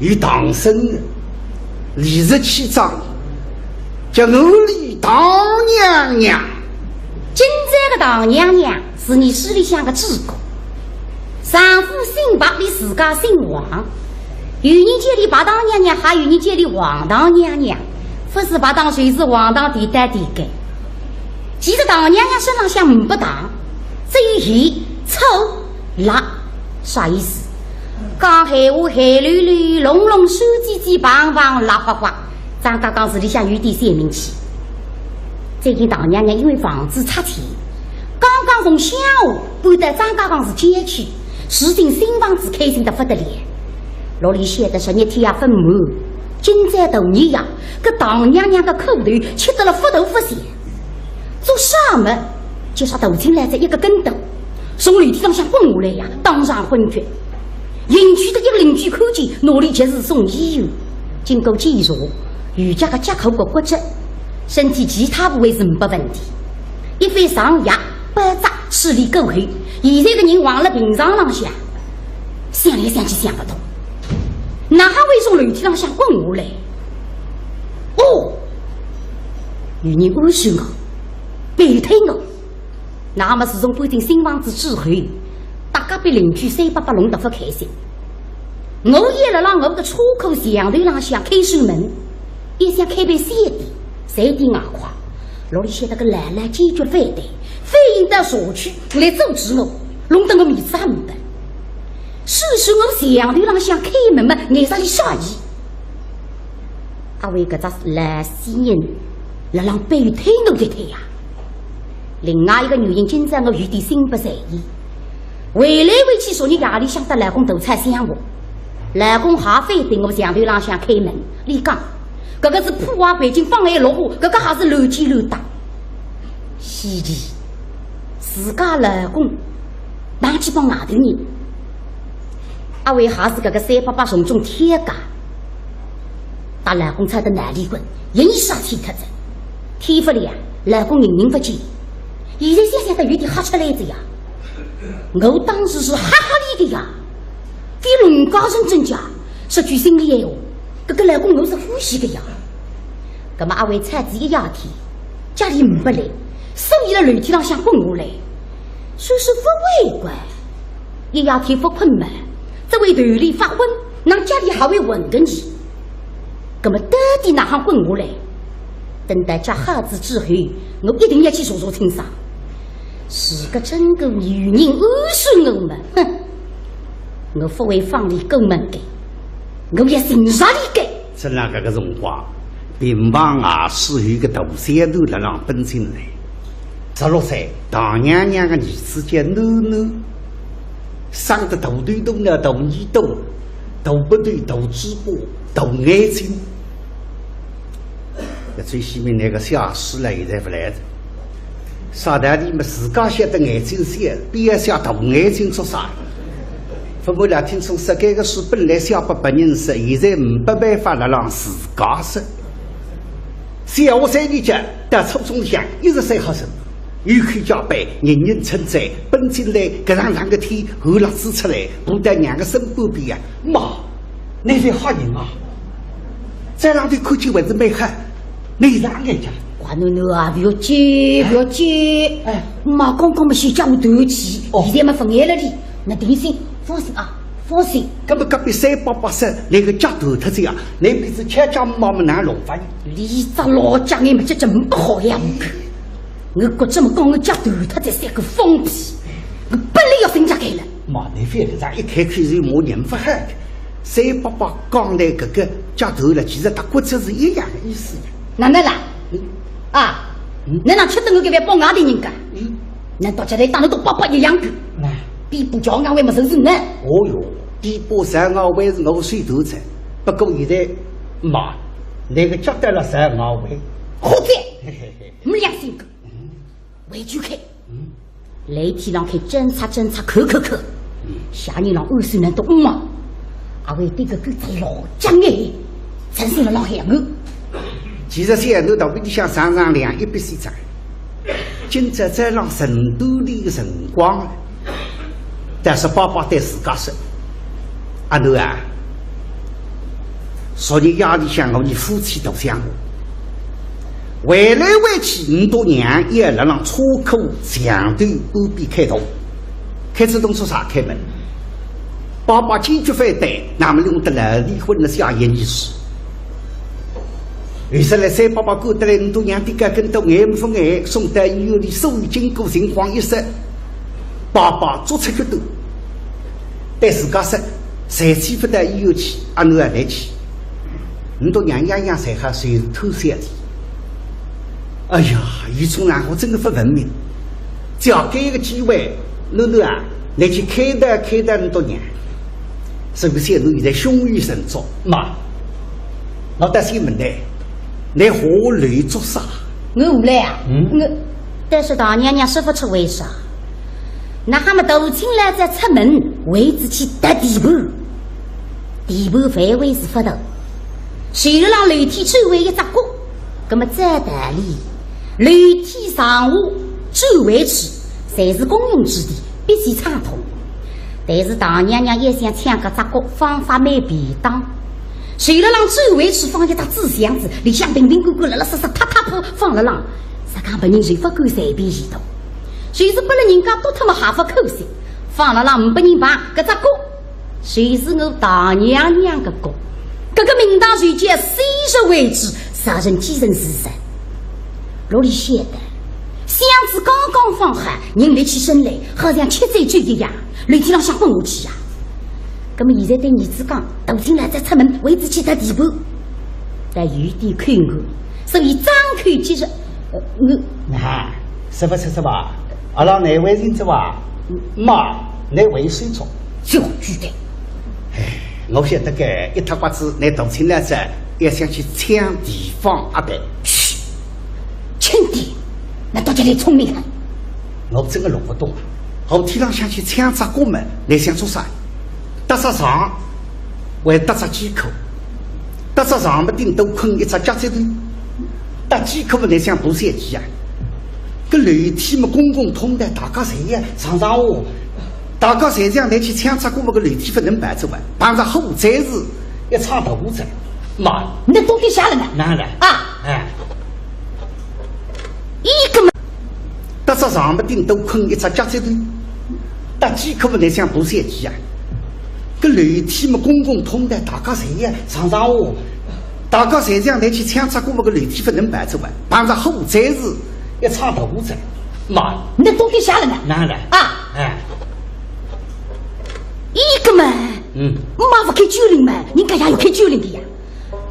有唐僧个，理直气壮，叫我里唐娘娘。今朝个唐娘娘是伲势里向个主角，丈夫姓白，俚自家姓王。有人叫俚白唐娘娘，还有人叫俚王唐娘娘，不是白糖就是黄糖，甜个甜个。其实唐娘娘身浪向呒不糖， 只有咸、臭、辣，啥意思？讲闲话咸溜溜、隆隆、酸唧唧、棒棒、辣花花，张家港市里向有点小名气。最近唐娘娘因为房子拆迁，刚刚从乡下搬到张家港市郊区，住进新房子，开心得不得了。哪里晓得十日天也勿满，今朝大年夜，搿唐娘娘个苦头吃得了勿大勿小。 做啥么？就像头颈来仔一个跟斗，从楼梯浪向滚下来呀，当场昏厥。邻居搭一个邻居看见，拿俚及时送医院。经过检查，有脚个脚骨骨骨折，身体其他部位是呒不问题。一番上药包扎，处理过后，现在个人横了病床浪向，想来想去想勿通，哪哈会从楼梯浪向滚下来？哦，有人暗算我， 背推我。那么自从搬进新房子之后，搭隔壁邻居三伯伯弄得勿开心。我也辣辣我个车库墙头浪向开扇门，也想开爿小店，赚点外快。哪里晓得个老老坚决反对，反应到社区来阻止我，弄得我面子也呒不。说说我墙头浪向开门么，眼色里煞意。 阿为搿只老死人辣浪背推我一推呀。另外一个原因，今朝我有点心不在焉，回来回去昨日夜里向搭老公大吵相骂，老公还反对我墙头浪向开门，俚讲，搿个是破坏环境，妨碍绿化，搿个还是乱七乱搭。稀奇，自家老公哪去帮外头人？ 阿为还是搿个三伯伯从中挑家，搭老公吵得闹离婚，一年煞天脱仔。天勿亮，老公人人勿见，现在想想倒有点吓出来仔呀。我当时是吓吓俚个呀，非农家人真假，说句心里闲话，搿个老公我是欢喜个呀。葛末阿为吵仔一夜天，家里呒不来，所以辣楼梯浪向滚下来，说是勿会怪。 一夜天勿困嘛，只会头里发昏，哪家里还会混个呢？葛末到底哪哈滚下来？等到脚好仔之后，我一定要去查查清爽。如果真个有人暗算我嘛，哼，我勿会放俚过门个，我要寻着俚个。 正辣搿个辰光，病房外势有个大小偷辣浪奔进来。十六岁，唐娘娘个儿子叫囡囡，生得大头大脑、大耳朵、大鼻头、大嘴巴、大眼睛。搿最西面那个小师了，现在勿来了。 啥道理嘛，自家晓得眼睛小，偏要写大眼睛做啥？勿过啦，听说说搿个书本来写拨别人说，现在呒不办法了，让自家说。小学三年级到初中里向一直三好生，有口皆碑，人人称赞，奔进来，搿样冷个天，汗辣子出来，扑到娘个身半边呀，妈，倷覅吓人啊！早浪头看见还是蛮好，倷哪能讲？瓜囡囡啊，覅急，覅急。哎。妈刚刚么先叫我断气，哦。现在么勿碍了哩，倷定心，放心啊，放心。搿么隔壁三伯伯说，倷个脚断脱仔啊，倷勿是吃家妈么哪弄法呢？俚只老家眼么，这真不好呀。我觉着么讲我脚断脱仔三个放屁，我本来要人家开了。妈，倷覅搿样一开口就骂人勿好个。三伯伯讲倷搿个脚断了，其实搭骨折是一样的意思呀。哪能啦？嗯。啊，嗯。倷哪吃得我搿边帮外地人家？嗯。难道吃得当倷都伯伯一样个？哎。比不着俺为么事是呢？哦哟，比不上俺为是我手头子，不过现在妈，倷个脚断了是俺为。好的，嘿嘿嘿。没良心个。 回去看。嗯。楼梯浪去检查检查，看看看。嗯。下人浪按算能懂嘛？阿会对个狗子老僵哎，真是了老害我。其实小囡头皮里向常常两一笔事体，今朝早浪成都里个辰光，但是爸爸对自家说，阿囡啊，昨日夜里向我们夫妻都相和。 回来回去，倷笃娘也辣浪车库墙头半边开动，开仔动作啥开门？爸爸坚决反对，那么弄得老离婚了下一年是。后首来三伯伯赶得来，倷笃娘跌个跟斗眼勿眼，送到医院里，所有经过情况一说，爸爸做出决断，对自家说，谁去勿到医院去，阿囡也来去。 倷笃娘样样侪好，侪是偷笑的。哎呀，伊从哪我真的不文明。只要给一个机会，囡囡啊，倷去开导开导倷笃娘。是不是倷现在胸有成竹？妈，我倒是问倷，倷下楼做啥？我下来啊？嗯。我，但是大娘娘说不出为啥。那哈么大清老早出门，为仔去踏地盘。 地盘范围是勿大，随后浪楼梯周围一只角，葛么照道理，楼梯上下周围处侪是公用之地，必须畅通。但是大娘娘也想抢搿只角，方法蛮便当。随后浪周围处放一只纸箱子，里向瓶瓶罐罐、垃垃圾圾、塌塌铺放辣浪，啥讲别人侪勿敢随便移动。就是拨了人家丢脱么还勿可惜，放辣浪呒拨人碰，搿只角 就是我大娘娘个角，搿个名堂就叫昔日为主，啥人继承是谁。哪里晓得，箱子刚刚放好，人立起身来，好像吃醉酒一样，楼梯浪向滚下去呀。葛么现在对儿子讲，大清老早出门，为仔去踏地盘，但有点口误，所以张口结舌，呃，我……那，是勿是是吧？阿拉哪位认得哇？妈，哪位水族？ 小鬼蛋。哎，我晓得个，一塌刮子，倷大清老早也想去抢地方阿伯。嘘，轻点，倷到底倷聪明啊？我真的弄不懂啊。后天浪向去抢只角么，倷想做啥？搭只床，还搭只机壳。搭只床么顶多困一只脚趾头，搭机壳么倷想爬三级啊？搿楼梯么公共通道，大家侪要上上下下。 大家侪想来去抢只角么，搿楼梯勿能跑出啊，碰着火灾是一场大祸哉。妈，倷到底啥人啊？哪能？啊，哎，一个么，搭只床么顶多困一只脚趾头，搭机壳么倷想爬三级啊？搿楼梯么公共通道，大家侪要上上下下。大家侪想来去抢只角么，搿楼梯勿能跑出啊，碰着火灾是一场大祸哉。妈，倷到底啥人啊？哪能？啊，哎。 一个嘛，嗯。妈勿开酒令嘛，人家也要开酒令的呀。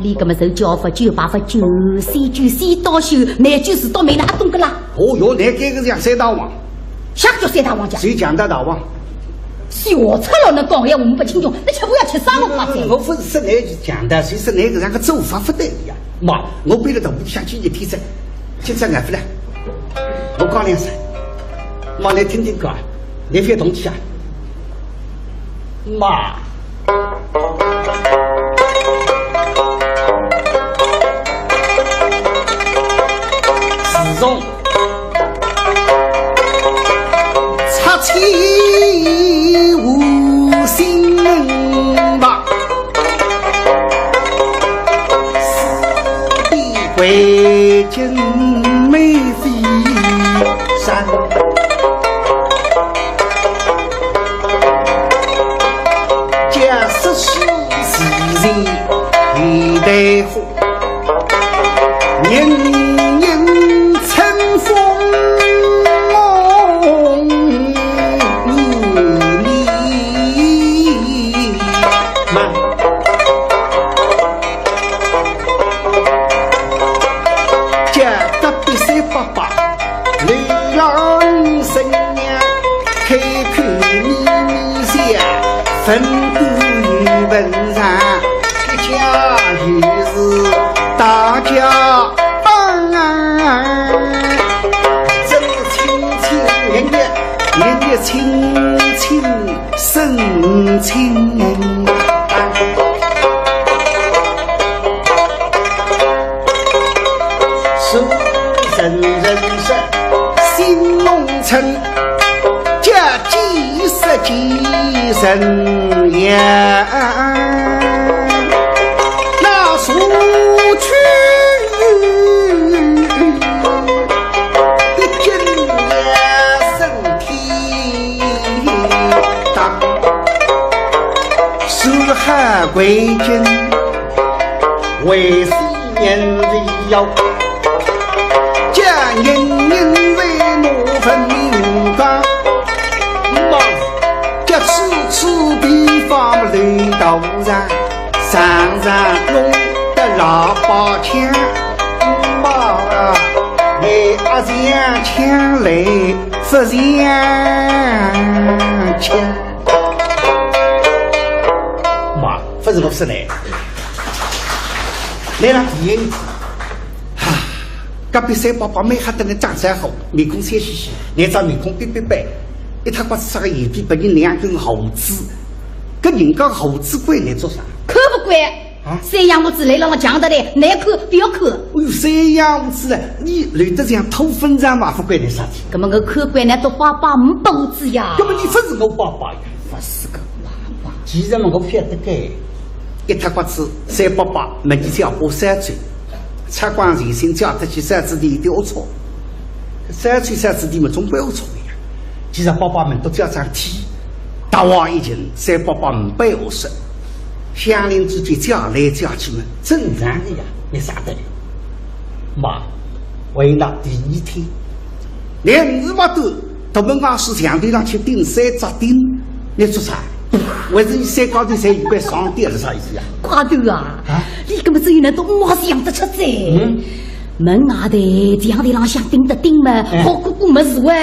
俚搿么手叫勿酒，牌勿酒，三九三到手，慢酒是到慢了，阿懂个啦？哦哟，倷搿个像三大王。啥个叫三大王家？谁讲的大王？是我错了，倷讲闲话呒不听众，倷吃饭要吃啥个快哉？我勿是说倷讲的，是说倷搿样个做法勿对的呀。妈，我背了大步想去一天噻，现在挨勿来。我讲两声。 妈，倷听听看，倷覅动气啊。妈。中，拆迁无心吧，四边围巾美飞山。 假使是自然有代火，人人春风满面。叫隔壁三伯伯，刘老人生娘，开口咪咪笑，粉骨有文章，一家就是大家帮啊。真是亲亲热热，热热亲亲。 深情。是人人是新农村，叫几十几人呀，那社区一进也生 天堂。四海为君，为是人为要，叫人人为我分明光。叫此处地方来到上，上上弄得喇叭响。 妈啊，你阿想抢来勿想抢？妈，勿是我说的。来了，第一，哈，隔壁三伯伯蛮吓得来打招呼，面孔笑嘻嘻，那张面孔板板板，一塌刮子啥个眼皮拨人两根胡子，搿人家胡子管侬做啥？看勿惯。 啊？三样物事来了，我讲得来，难看不要看。哎哟，三样物事了，侬乱得像土坟场嘛，勿关侬啥事体。搿么我看惯了都爸爸没本事呀。搿么侬勿是我爸爸呀？勿是个爸爸。既然嘛，我晓得该，一塌刮子，三伯伯，问侬叫我三岁，拆光前身叫得起三子弟一条错。三岁三子弟嘛，总归有错的呀。既然爸爸们都叫上天，大王已经三伯伯没本事。 乡邻之间叫来叫去嘛，正常的呀，没啥得了。妈，为难第二天，连日没多，大门外是墙头上去钉三只钉，侬做啥？为是侬三高头侪有块上吊了，啥意思呀？快头啊！啊？侬搿么只有能到我想得出哉。嗯。门外头墙头浪向钉的钉嘛，哎。好过过么事哇。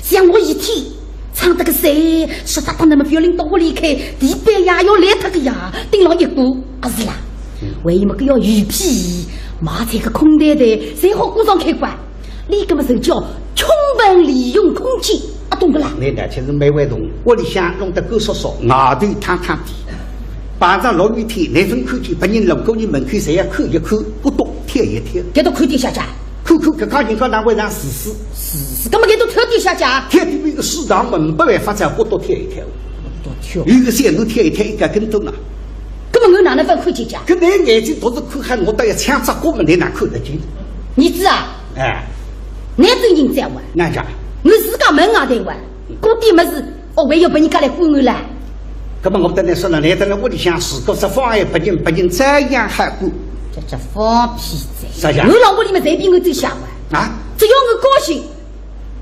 像我一天唱得个谁，说法当那么不要领到屋里去，地板呀要烂脱个呀，顶牢一股，啊是啦。嗯。为么个要鱼皮，买这个空袋袋，最好挂上开关。你搿么就叫充分利用空气，啊，懂不啦？那个其实没活动，屋里向弄得干燥燥，外头烫烫的。碰着落雨天，难分看见，别人路过你门口，侪要看一看，不懂，贴一贴。搿都看见下家。 看看搿家人家哪会让自私？自私，搿么搿都挑点下家？挑点比个市场门不办法在不多挑一挑。多挑。有个线路挑一挑，一个跟头呢。搿么我哪能勿看见家？搿侬眼睛独是看，喊我倒要抢只角么，侬哪看得见？儿子啊，哎，侬真人在玩。哪家？我自家门外头玩，过点么事，哦，还要拨人家来管我啦？搿么我等来说呢，来等来屋里向，如果是妨碍别人，别人照样好管。这叫放屁哉！啥呀？我老屋里面随便我最想玩。 啊？只要我高兴，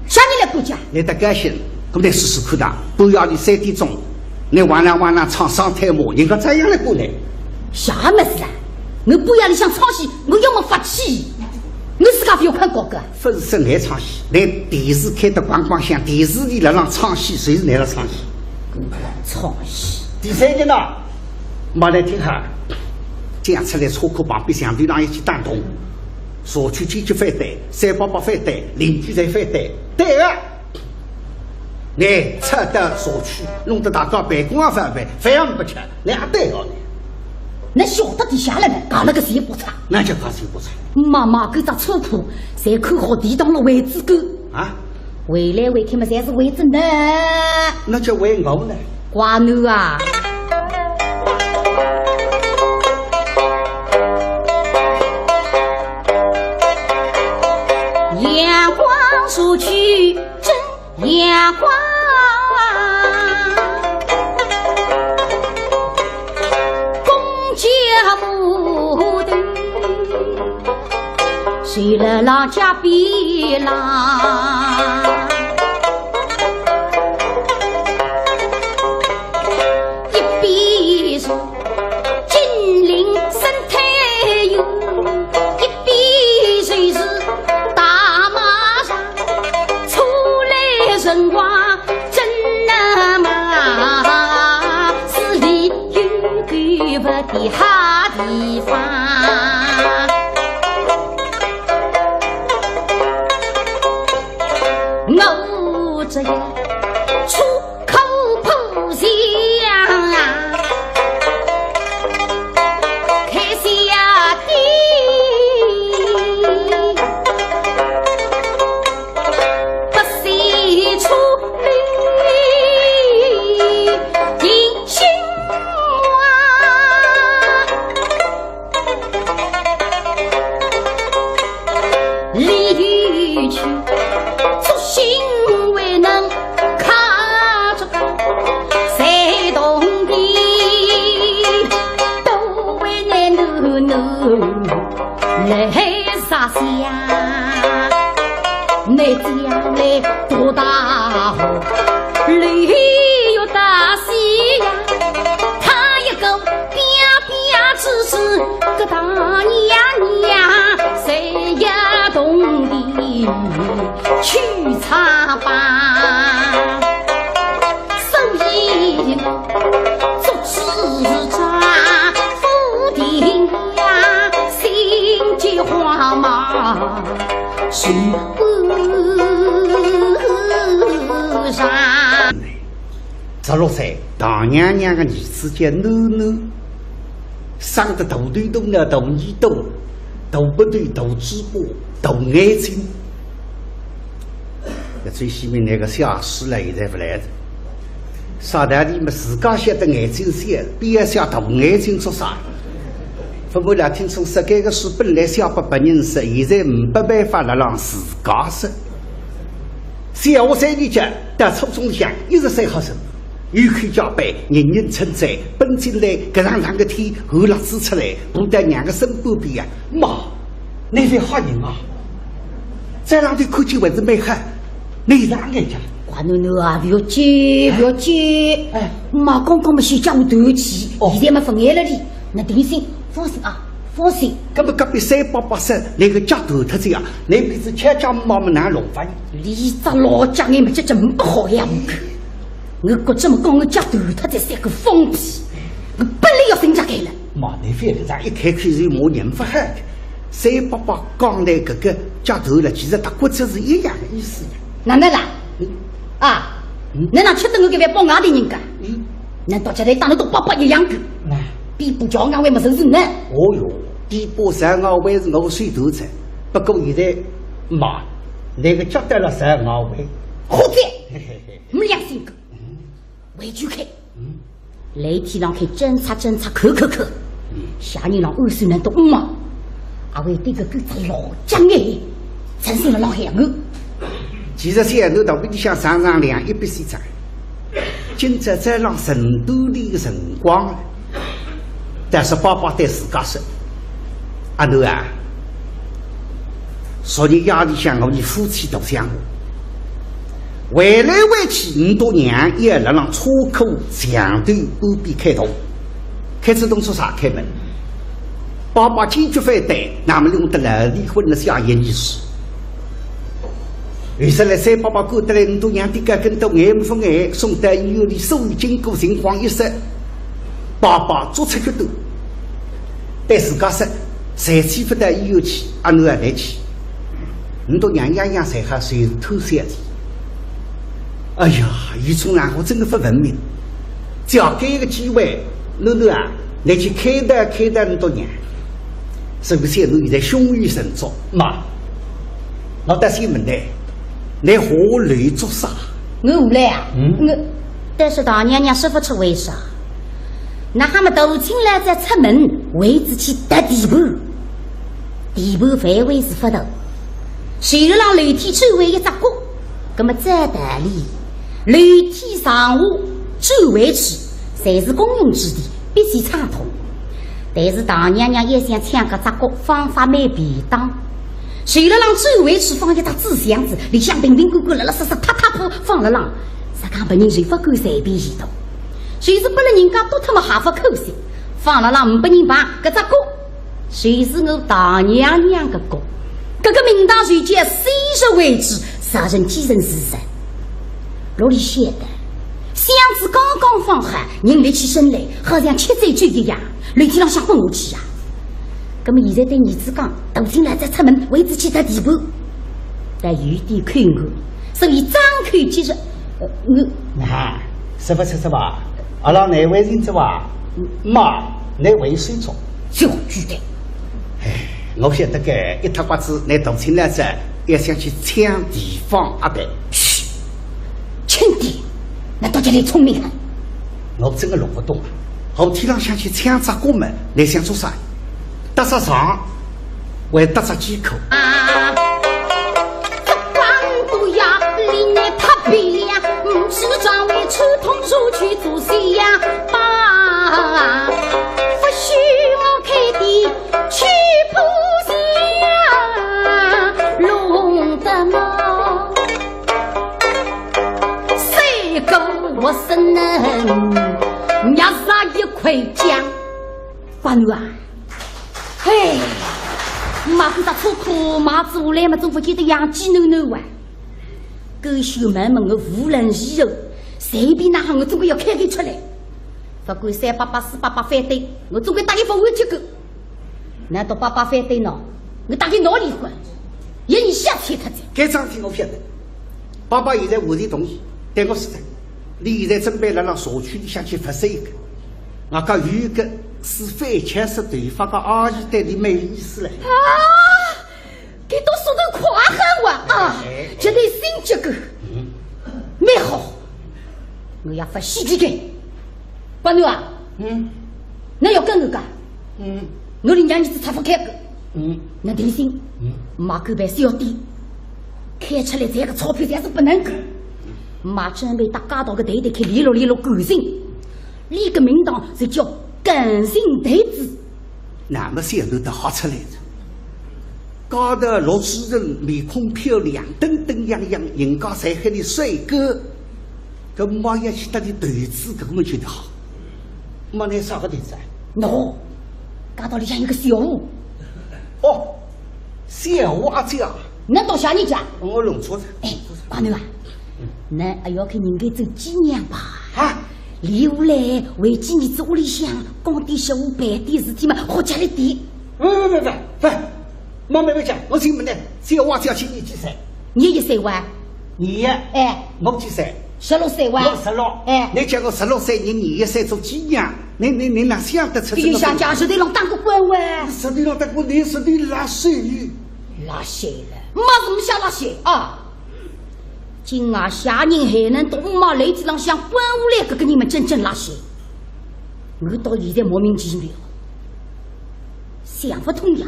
啥人来顾家？侬得高兴，搿么侬试试看呐。半夜里三点钟，侬哇啦哇啦唱双推马，人家照样来顾侬。啥物事啊？我半夜里向唱戏，我要么发气，我自家勿要困觉个。勿是说侬唱戏，侬电视开得光光响，电视里辣浪唱戏，就是侬辣唱戏。唱戏。第三个呢，妈来听哈，讲出来车库旁边墙头浪一记打洞。 社区坚决反对，三伯伯反对，邻居侪反对，对个。侬拆掉社区，弄得大家办公也勿办，饭也勿吃，侬也对个呢。那晓得底下了呢，讲了个谁不差？那叫讲谁不差？妈妈搿只车铺，侪看好地当了位置个。啊？回来回去嘛，侪是位置呢。那叫为我呢？瓜牛啊！阳光出去真 阳光，公家母的，睡了老家边浪，一边是 金陵生态园，一边就是大马场，出来辰光真难嘛，是里有狗不的好地方。我这样出 口破墙啊，开下的，不惜出力定心啊。 里去，作兴未能靠着谁动地，都为难奴奴来杀相。你将来多大好，里有大喜呀，他一个 啪啪之时，个大娘娘谁也懂得去唱吧。所以我做主丈夫的呀，心急慌忙是不上。 十六岁，大娘娘个儿子叫囡囡，生得大头大脑、大耳朵、大鼻头、大嘴巴、大眼睛。搿最西面那个小师了，现在勿来了。啥道理嘛，自家晓得眼睛小，偏要写大眼睛做啥？勿过啦，听说说搿个书本来写拨别人说，现在没办法了，让自家说。 小学三年级到初中里向一直算好生，有口皆碑，人人称赞，奔进来搿场冷个天，寒辣子出来，扑到娘个身半边啊，妈，侬是好人啊！再让侬看见还是蛮好，侬哪能讲？瓜囡囡啊，勿要急，勿要急。哎。妈刚刚么先叫我断气，哦。现在么勿碍了哩，侬定心，放心啊。 放心。搿么隔壁三伯伯说，那个脚断脱仔啊，那边子吃脚毛么哪弄法呢？俚只老脚眼么，这真不好呀，我看。我觉着么讲我脚断脱仔，像个疯批，我本来要寻家去了。妈，你覅搿样一开口就骂人勿好的。三伯伯讲的搿个脚断了，其实搭骨折是一样的意思呀。哪能啦？嗯。啊，嗯。侬哪吃得我搿边帮外地人家？嗯。难道叫来打得到伯伯一样个？哎。 比不叫俺为么事情呢？哦哟，比不上俺为是我手头子，不过现在嘛，那个脚断了是俺为。好的，没良心个，回去去，来天上去检查检查，看看看，下人让二叔能懂嘛？阿为这个狗子老讲哎，真是了老害我。其实现在到屋里向上上两一笔西账。 今朝早浪晨读里个辰光，但是爸爸对自家说：“阿囡啊，昨日夜里向我们夫妻大相骂，回来回去，你大娘也辣浪车库墙头半边开动，开仔动作啥开门？爸爸坚决反对，那么弄得老离婚了，下一年是。” 后首来三伯伯赶得来，你大娘的个跟到眼勿眼，送到医院里，所有经过情况一说，爸爸做出决断，对自家说，谁去勿到医院去，阿囡也得去。你大娘样样侪好，谁偷笑的。哎呀，伊从哪我真个勿文明。只要给一个机会，囡囡啊，倷去开导开导倷笃娘，是勿是倷现在胸有成竹？妈，我倒先问倷，倷下楼做啥？我下来啊？嗯。我，但是大娘娘说勿出为啥。那哈么大清老早出门，为仔去踏地盘，地盘范围是勿大，随后浪楼梯周围一只角，葛么照道理，楼梯上下周围去，侪是公用之地，必须畅通。但是大娘娘要想抢搿只角，方法蛮便当。随后浪周围去放一只纸箱子，里向瓶瓶罐罐、垃垃圾圾、塌塌铺放了浪，实梗别人就勿敢随便移动。就是拨了人家丢脱么还勿可惜，放了浪呒拨人碰，搿只角就是我大娘娘个角。搿个名堂就叫昔日为主，啥人继承是谁？哪里晓得，箱子刚刚放好，人立起身来，好像吃醉酒一样，楼梯浪向滚下去呀。葛么现在对儿子讲，大清老早出门，为仔去踏地盘，但有点口误，所以张口结舌。呃，我，那，是勿是是伐？阿拉难为情是伐？妈，难为手足。小鬼蛋。哎，我晓得个，一塌刮子，倷大清老早要想去抢地方阿伯。嘘，轻点，倷到底来聪明啊？我真个弄勿懂啊，楼梯浪向去抢只角么，倷想做啥？搭只床，还搭只鸡壳？啊，这光头呀，你太漂亮，嗯，是专为出通出去做西洋吧？不许我开的去不下弄得么。 三个我是能捏着一块姜。关羽啊，嘿，买搿只车库买出来嘛，总勿见得养鸡囡囡哇。搿小妹妹，我无论如何，随便哪哈，我总归要开口出来。勿管三伯伯、四伯伯反对，我总归搭伊勿会结果。难道伯伯反对喏？我搭伊闹离婚，要伊瞎气脱哉。搿桩事体我晓得，伯伯现在完全同意，对我说的，伊现在准备辣辣社区里向去物色一个，外加有一个梳粉红色头发个阿姨对伊蛮有意思嘞。啊，搿倒说得快很哇啊，哎，哎，绝对新结果，嗯，蛮好，我要发喜气个。 关羽啊，嗯，倷要跟我讲，嗯，我里娘儿子拆勿开个，嗯，倷定心，嗯，买狗办是要点，开出来赚个钞票侪是勿能够，买准备搭街道个头头去联络联络感情，俚个名堂就叫感情头子。 那么小囡倒好出来哉。高头陆子成面孔漂亮，登登样样，人家侪喊伊帅哥，搿么要去搭伊投资，搿么就好。没倷啥个投资啊？喏，街道里向有个小吴。哦，小吴阿姐啊？难道像你讲？我弄错哉。哎，光头啊，倷还要去人家做寄娘吧？啊？ 留下来，为仔儿子屋里向讲点闲话，办点事体嘛，好吃力点。勿勿勿勿勿，妈妈勿讲，我请问呢，小吴阿姐今年几岁？廿一岁哇。廿一？哎。我几岁？十六岁哇。我十六。哎。倷叫我十六岁，倷廿一岁做寄娘，倷倷倷哪想得出这个？比如像讲，石头浪打过滚哇。石头浪打过，倷石头拉手。拉手了，没什么想拉手啊。 今夜下人还能到我妈楼梯浪向滚下来，搿个人么真正垃圾。我到现在莫名其妙，想勿通呀，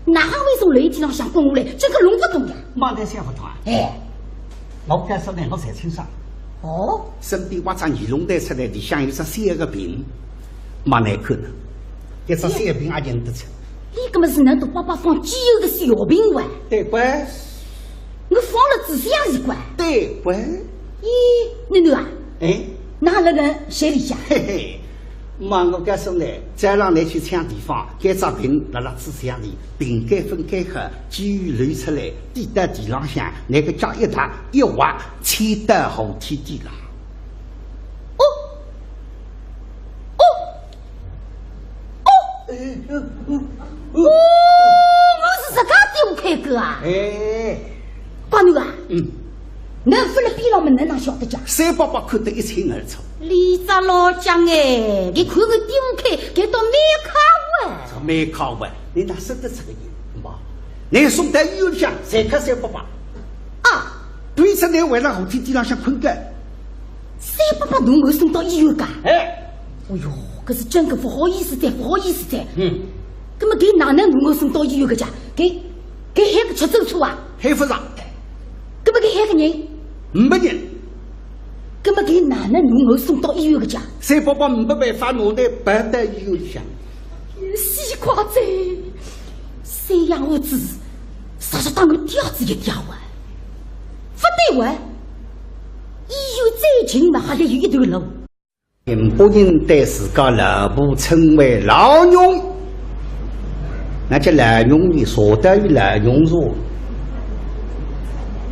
哪哈会从楼梯浪向滚下来，真个弄勿懂呀。妈，倷想勿通啊？哎，我告诉倷，我侪清爽。哦，身边挖只尼龙袋出来，里向有只小个瓶，妈，倷看呢，搿只小瓶也认得出。 伊搿么是倷笃伯伯放机油个小瓶哇？对个。我放了仔箱子个。对个。咦，囡囡啊，哎，哪能个水里向？嘿嘿，妈，我告诉倷，早浪倷去抢地方，搿只瓶辣辣仔箱里，瓶盖分开好，机油流出来，滴到地浪向，倷个脚一踏一滑，溅到河梯底浪。哦，哦，哦。 哎，哦，哦，哦。哦，我是自家丢开个啊。哎。关头啊，嗯。侬勿勒边浪么，侬哪晓得讲？三伯伯看得一清二楚。李家老将哎，伊看个点开，搿倒蛮快啊。啥蛮快啊？侬哪说得出个人嘛？侬送到医院里向，侪靠三伯伯。啊，对此侬为啥后天地浪向困觉？三伯伯侬我送到医院个？哎，哦哟，搿是真个勿好意思哉，勿好意思哉。嗯，葛么搿哪能侬我送到医院个介？搿搿喊个出走车啊？喊勿着。葛么搿喊个人？没人。葛么搿哪能侬我送到医院个介？三伯伯没办法，拿侬抱到医院里向。死快哉！三养父子，啥是当我吊子一吊啊？勿对哇，医院再近嘛，还得有一段路。 宁波人对自家老婆称为老娘，那叫老娘呢，坐到有老娘坐。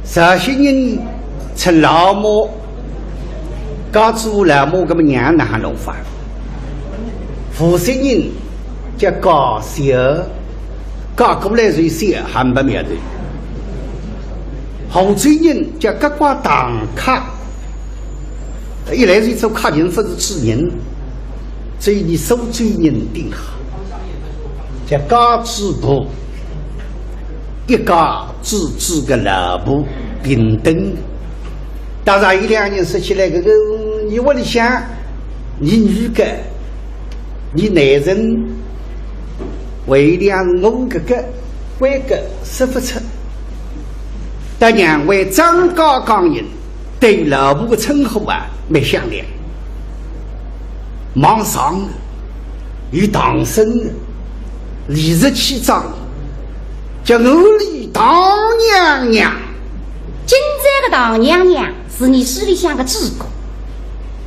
绍兴人称老母，嫁做老母，搿么娘哪能弄法？无锡人叫家小，嫁过来就小，还没苗头。杭州人叫家官堂客， 一来是做客人，勿是主人，所以伊苏州人顶好，叫家主婆，一家之主个老婆平等。当然，伊两人说起来，搿个，伊屋里向，伊女个，伊男人，为了我搿个，为个说勿出。但娘为张家港人， 对老婆个称呼啊，蛮响亮。望上有唐僧，理直气壮，叫我李唐娘娘。今朝个唐娘娘是伲书里向个主角。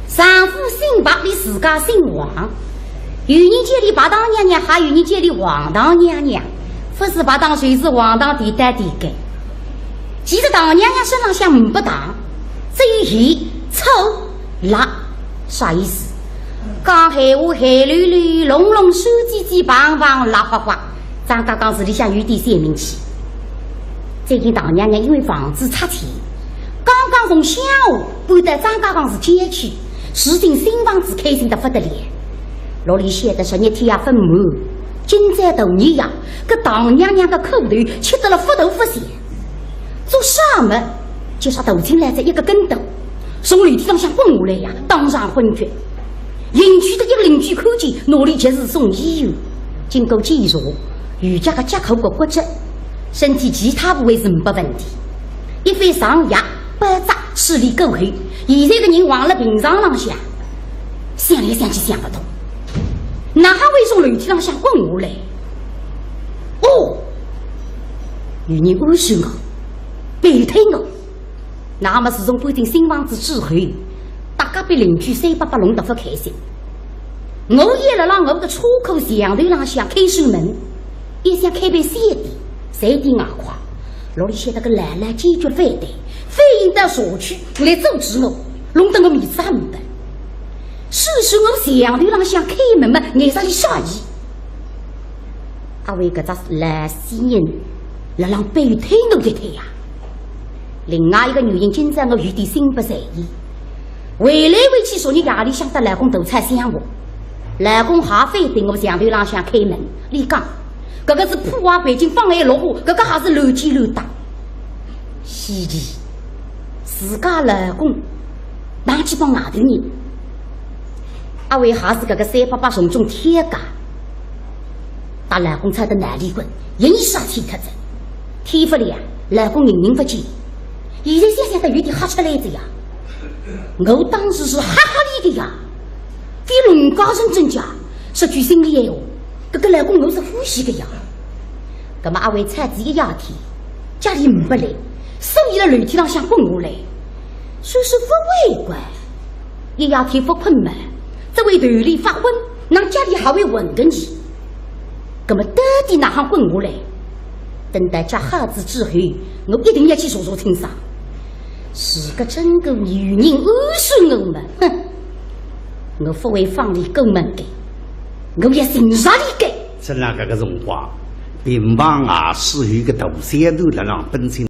丈夫姓白，俚自家姓王。有人叫俚白唐娘娘，还有人叫俚王唐娘娘，勿是白糖就是王糖，甜得甜个。 其实唐娘娘身浪向呒不糖，只有盐、醋、辣，啥意思？讲闲话咸溜溜、隆隆酸唧唧、棒棒辣花花，张家港市里向有点小名气。最近唐娘娘因为房子拆迁，刚刚从乡下搬到张家港市郊区，住进新房子，开心得勿得了。屋里晓得十日天也勿满，今朝大年夜，搿唐娘娘个苦头吃得了勿大勿小。 做啥么？就像头颈来仔一个跟斗，从楼梯浪向滚下来呀，当场昏厥。邻居个一个邻居看见，拿俚及时送医院。经过检查，右脚个脚骨骨骨折，身体其他部位是呒不问题。一番上药包扎处理过后，现在个人横勒病床浪向，想来想去想勿通，哪哈会从楼梯浪向滚下来？哦，有人暗算我， 背叛我。那么自从搬进新房子之后，搭隔壁邻居三伯伯弄得勿开心。我也辣辣我个车库墙头浪向开扇门，也想开爿小店，赚点外快。屋里晓得个老老坚决反对，反映到社区来阻止我，弄得我面子也呒不。所以说我墙头浪向开门嘛，碍煞俚啥意？ 阿为搿只老死人辣浪背叛我个忒呀。另外一个原因，今朝我有点心不在焉，回来回去昨日夜里向搭老公大吵相骂，老公还反对我墙头浪向开门，俚讲，搿个是破坏环境，妨碍绿化，搿个还是乱七乱搭。稀奇，自家老公哪去帮外头人？ 阿为还是搿个三伯伯从中挑家，搭老公吵得闹离婚，人也杀气脱仔。天勿亮，老公人影勿见，现在想想倒有点吓出来仔呀。我当时是吓吓俚个呀，非农家人真假，说句心里闲话，搿个老公我是欢喜个呀。葛末阿为吵仔一夜天，家里呒不来，所以辣楼梯浪向滚下来，说是勿会怪。 一夜天勿困嘛，只会头里发昏，哪家里还会混个呢？葛末到底哪哈滚下来？等到脚好仔之后，我一定要去查查清爽。如果真个有人暗算我嘛，哼，我勿会放俚过门个，我要寻着俚个。正辣搿个辰光，病房外势有个大小头辣浪奔进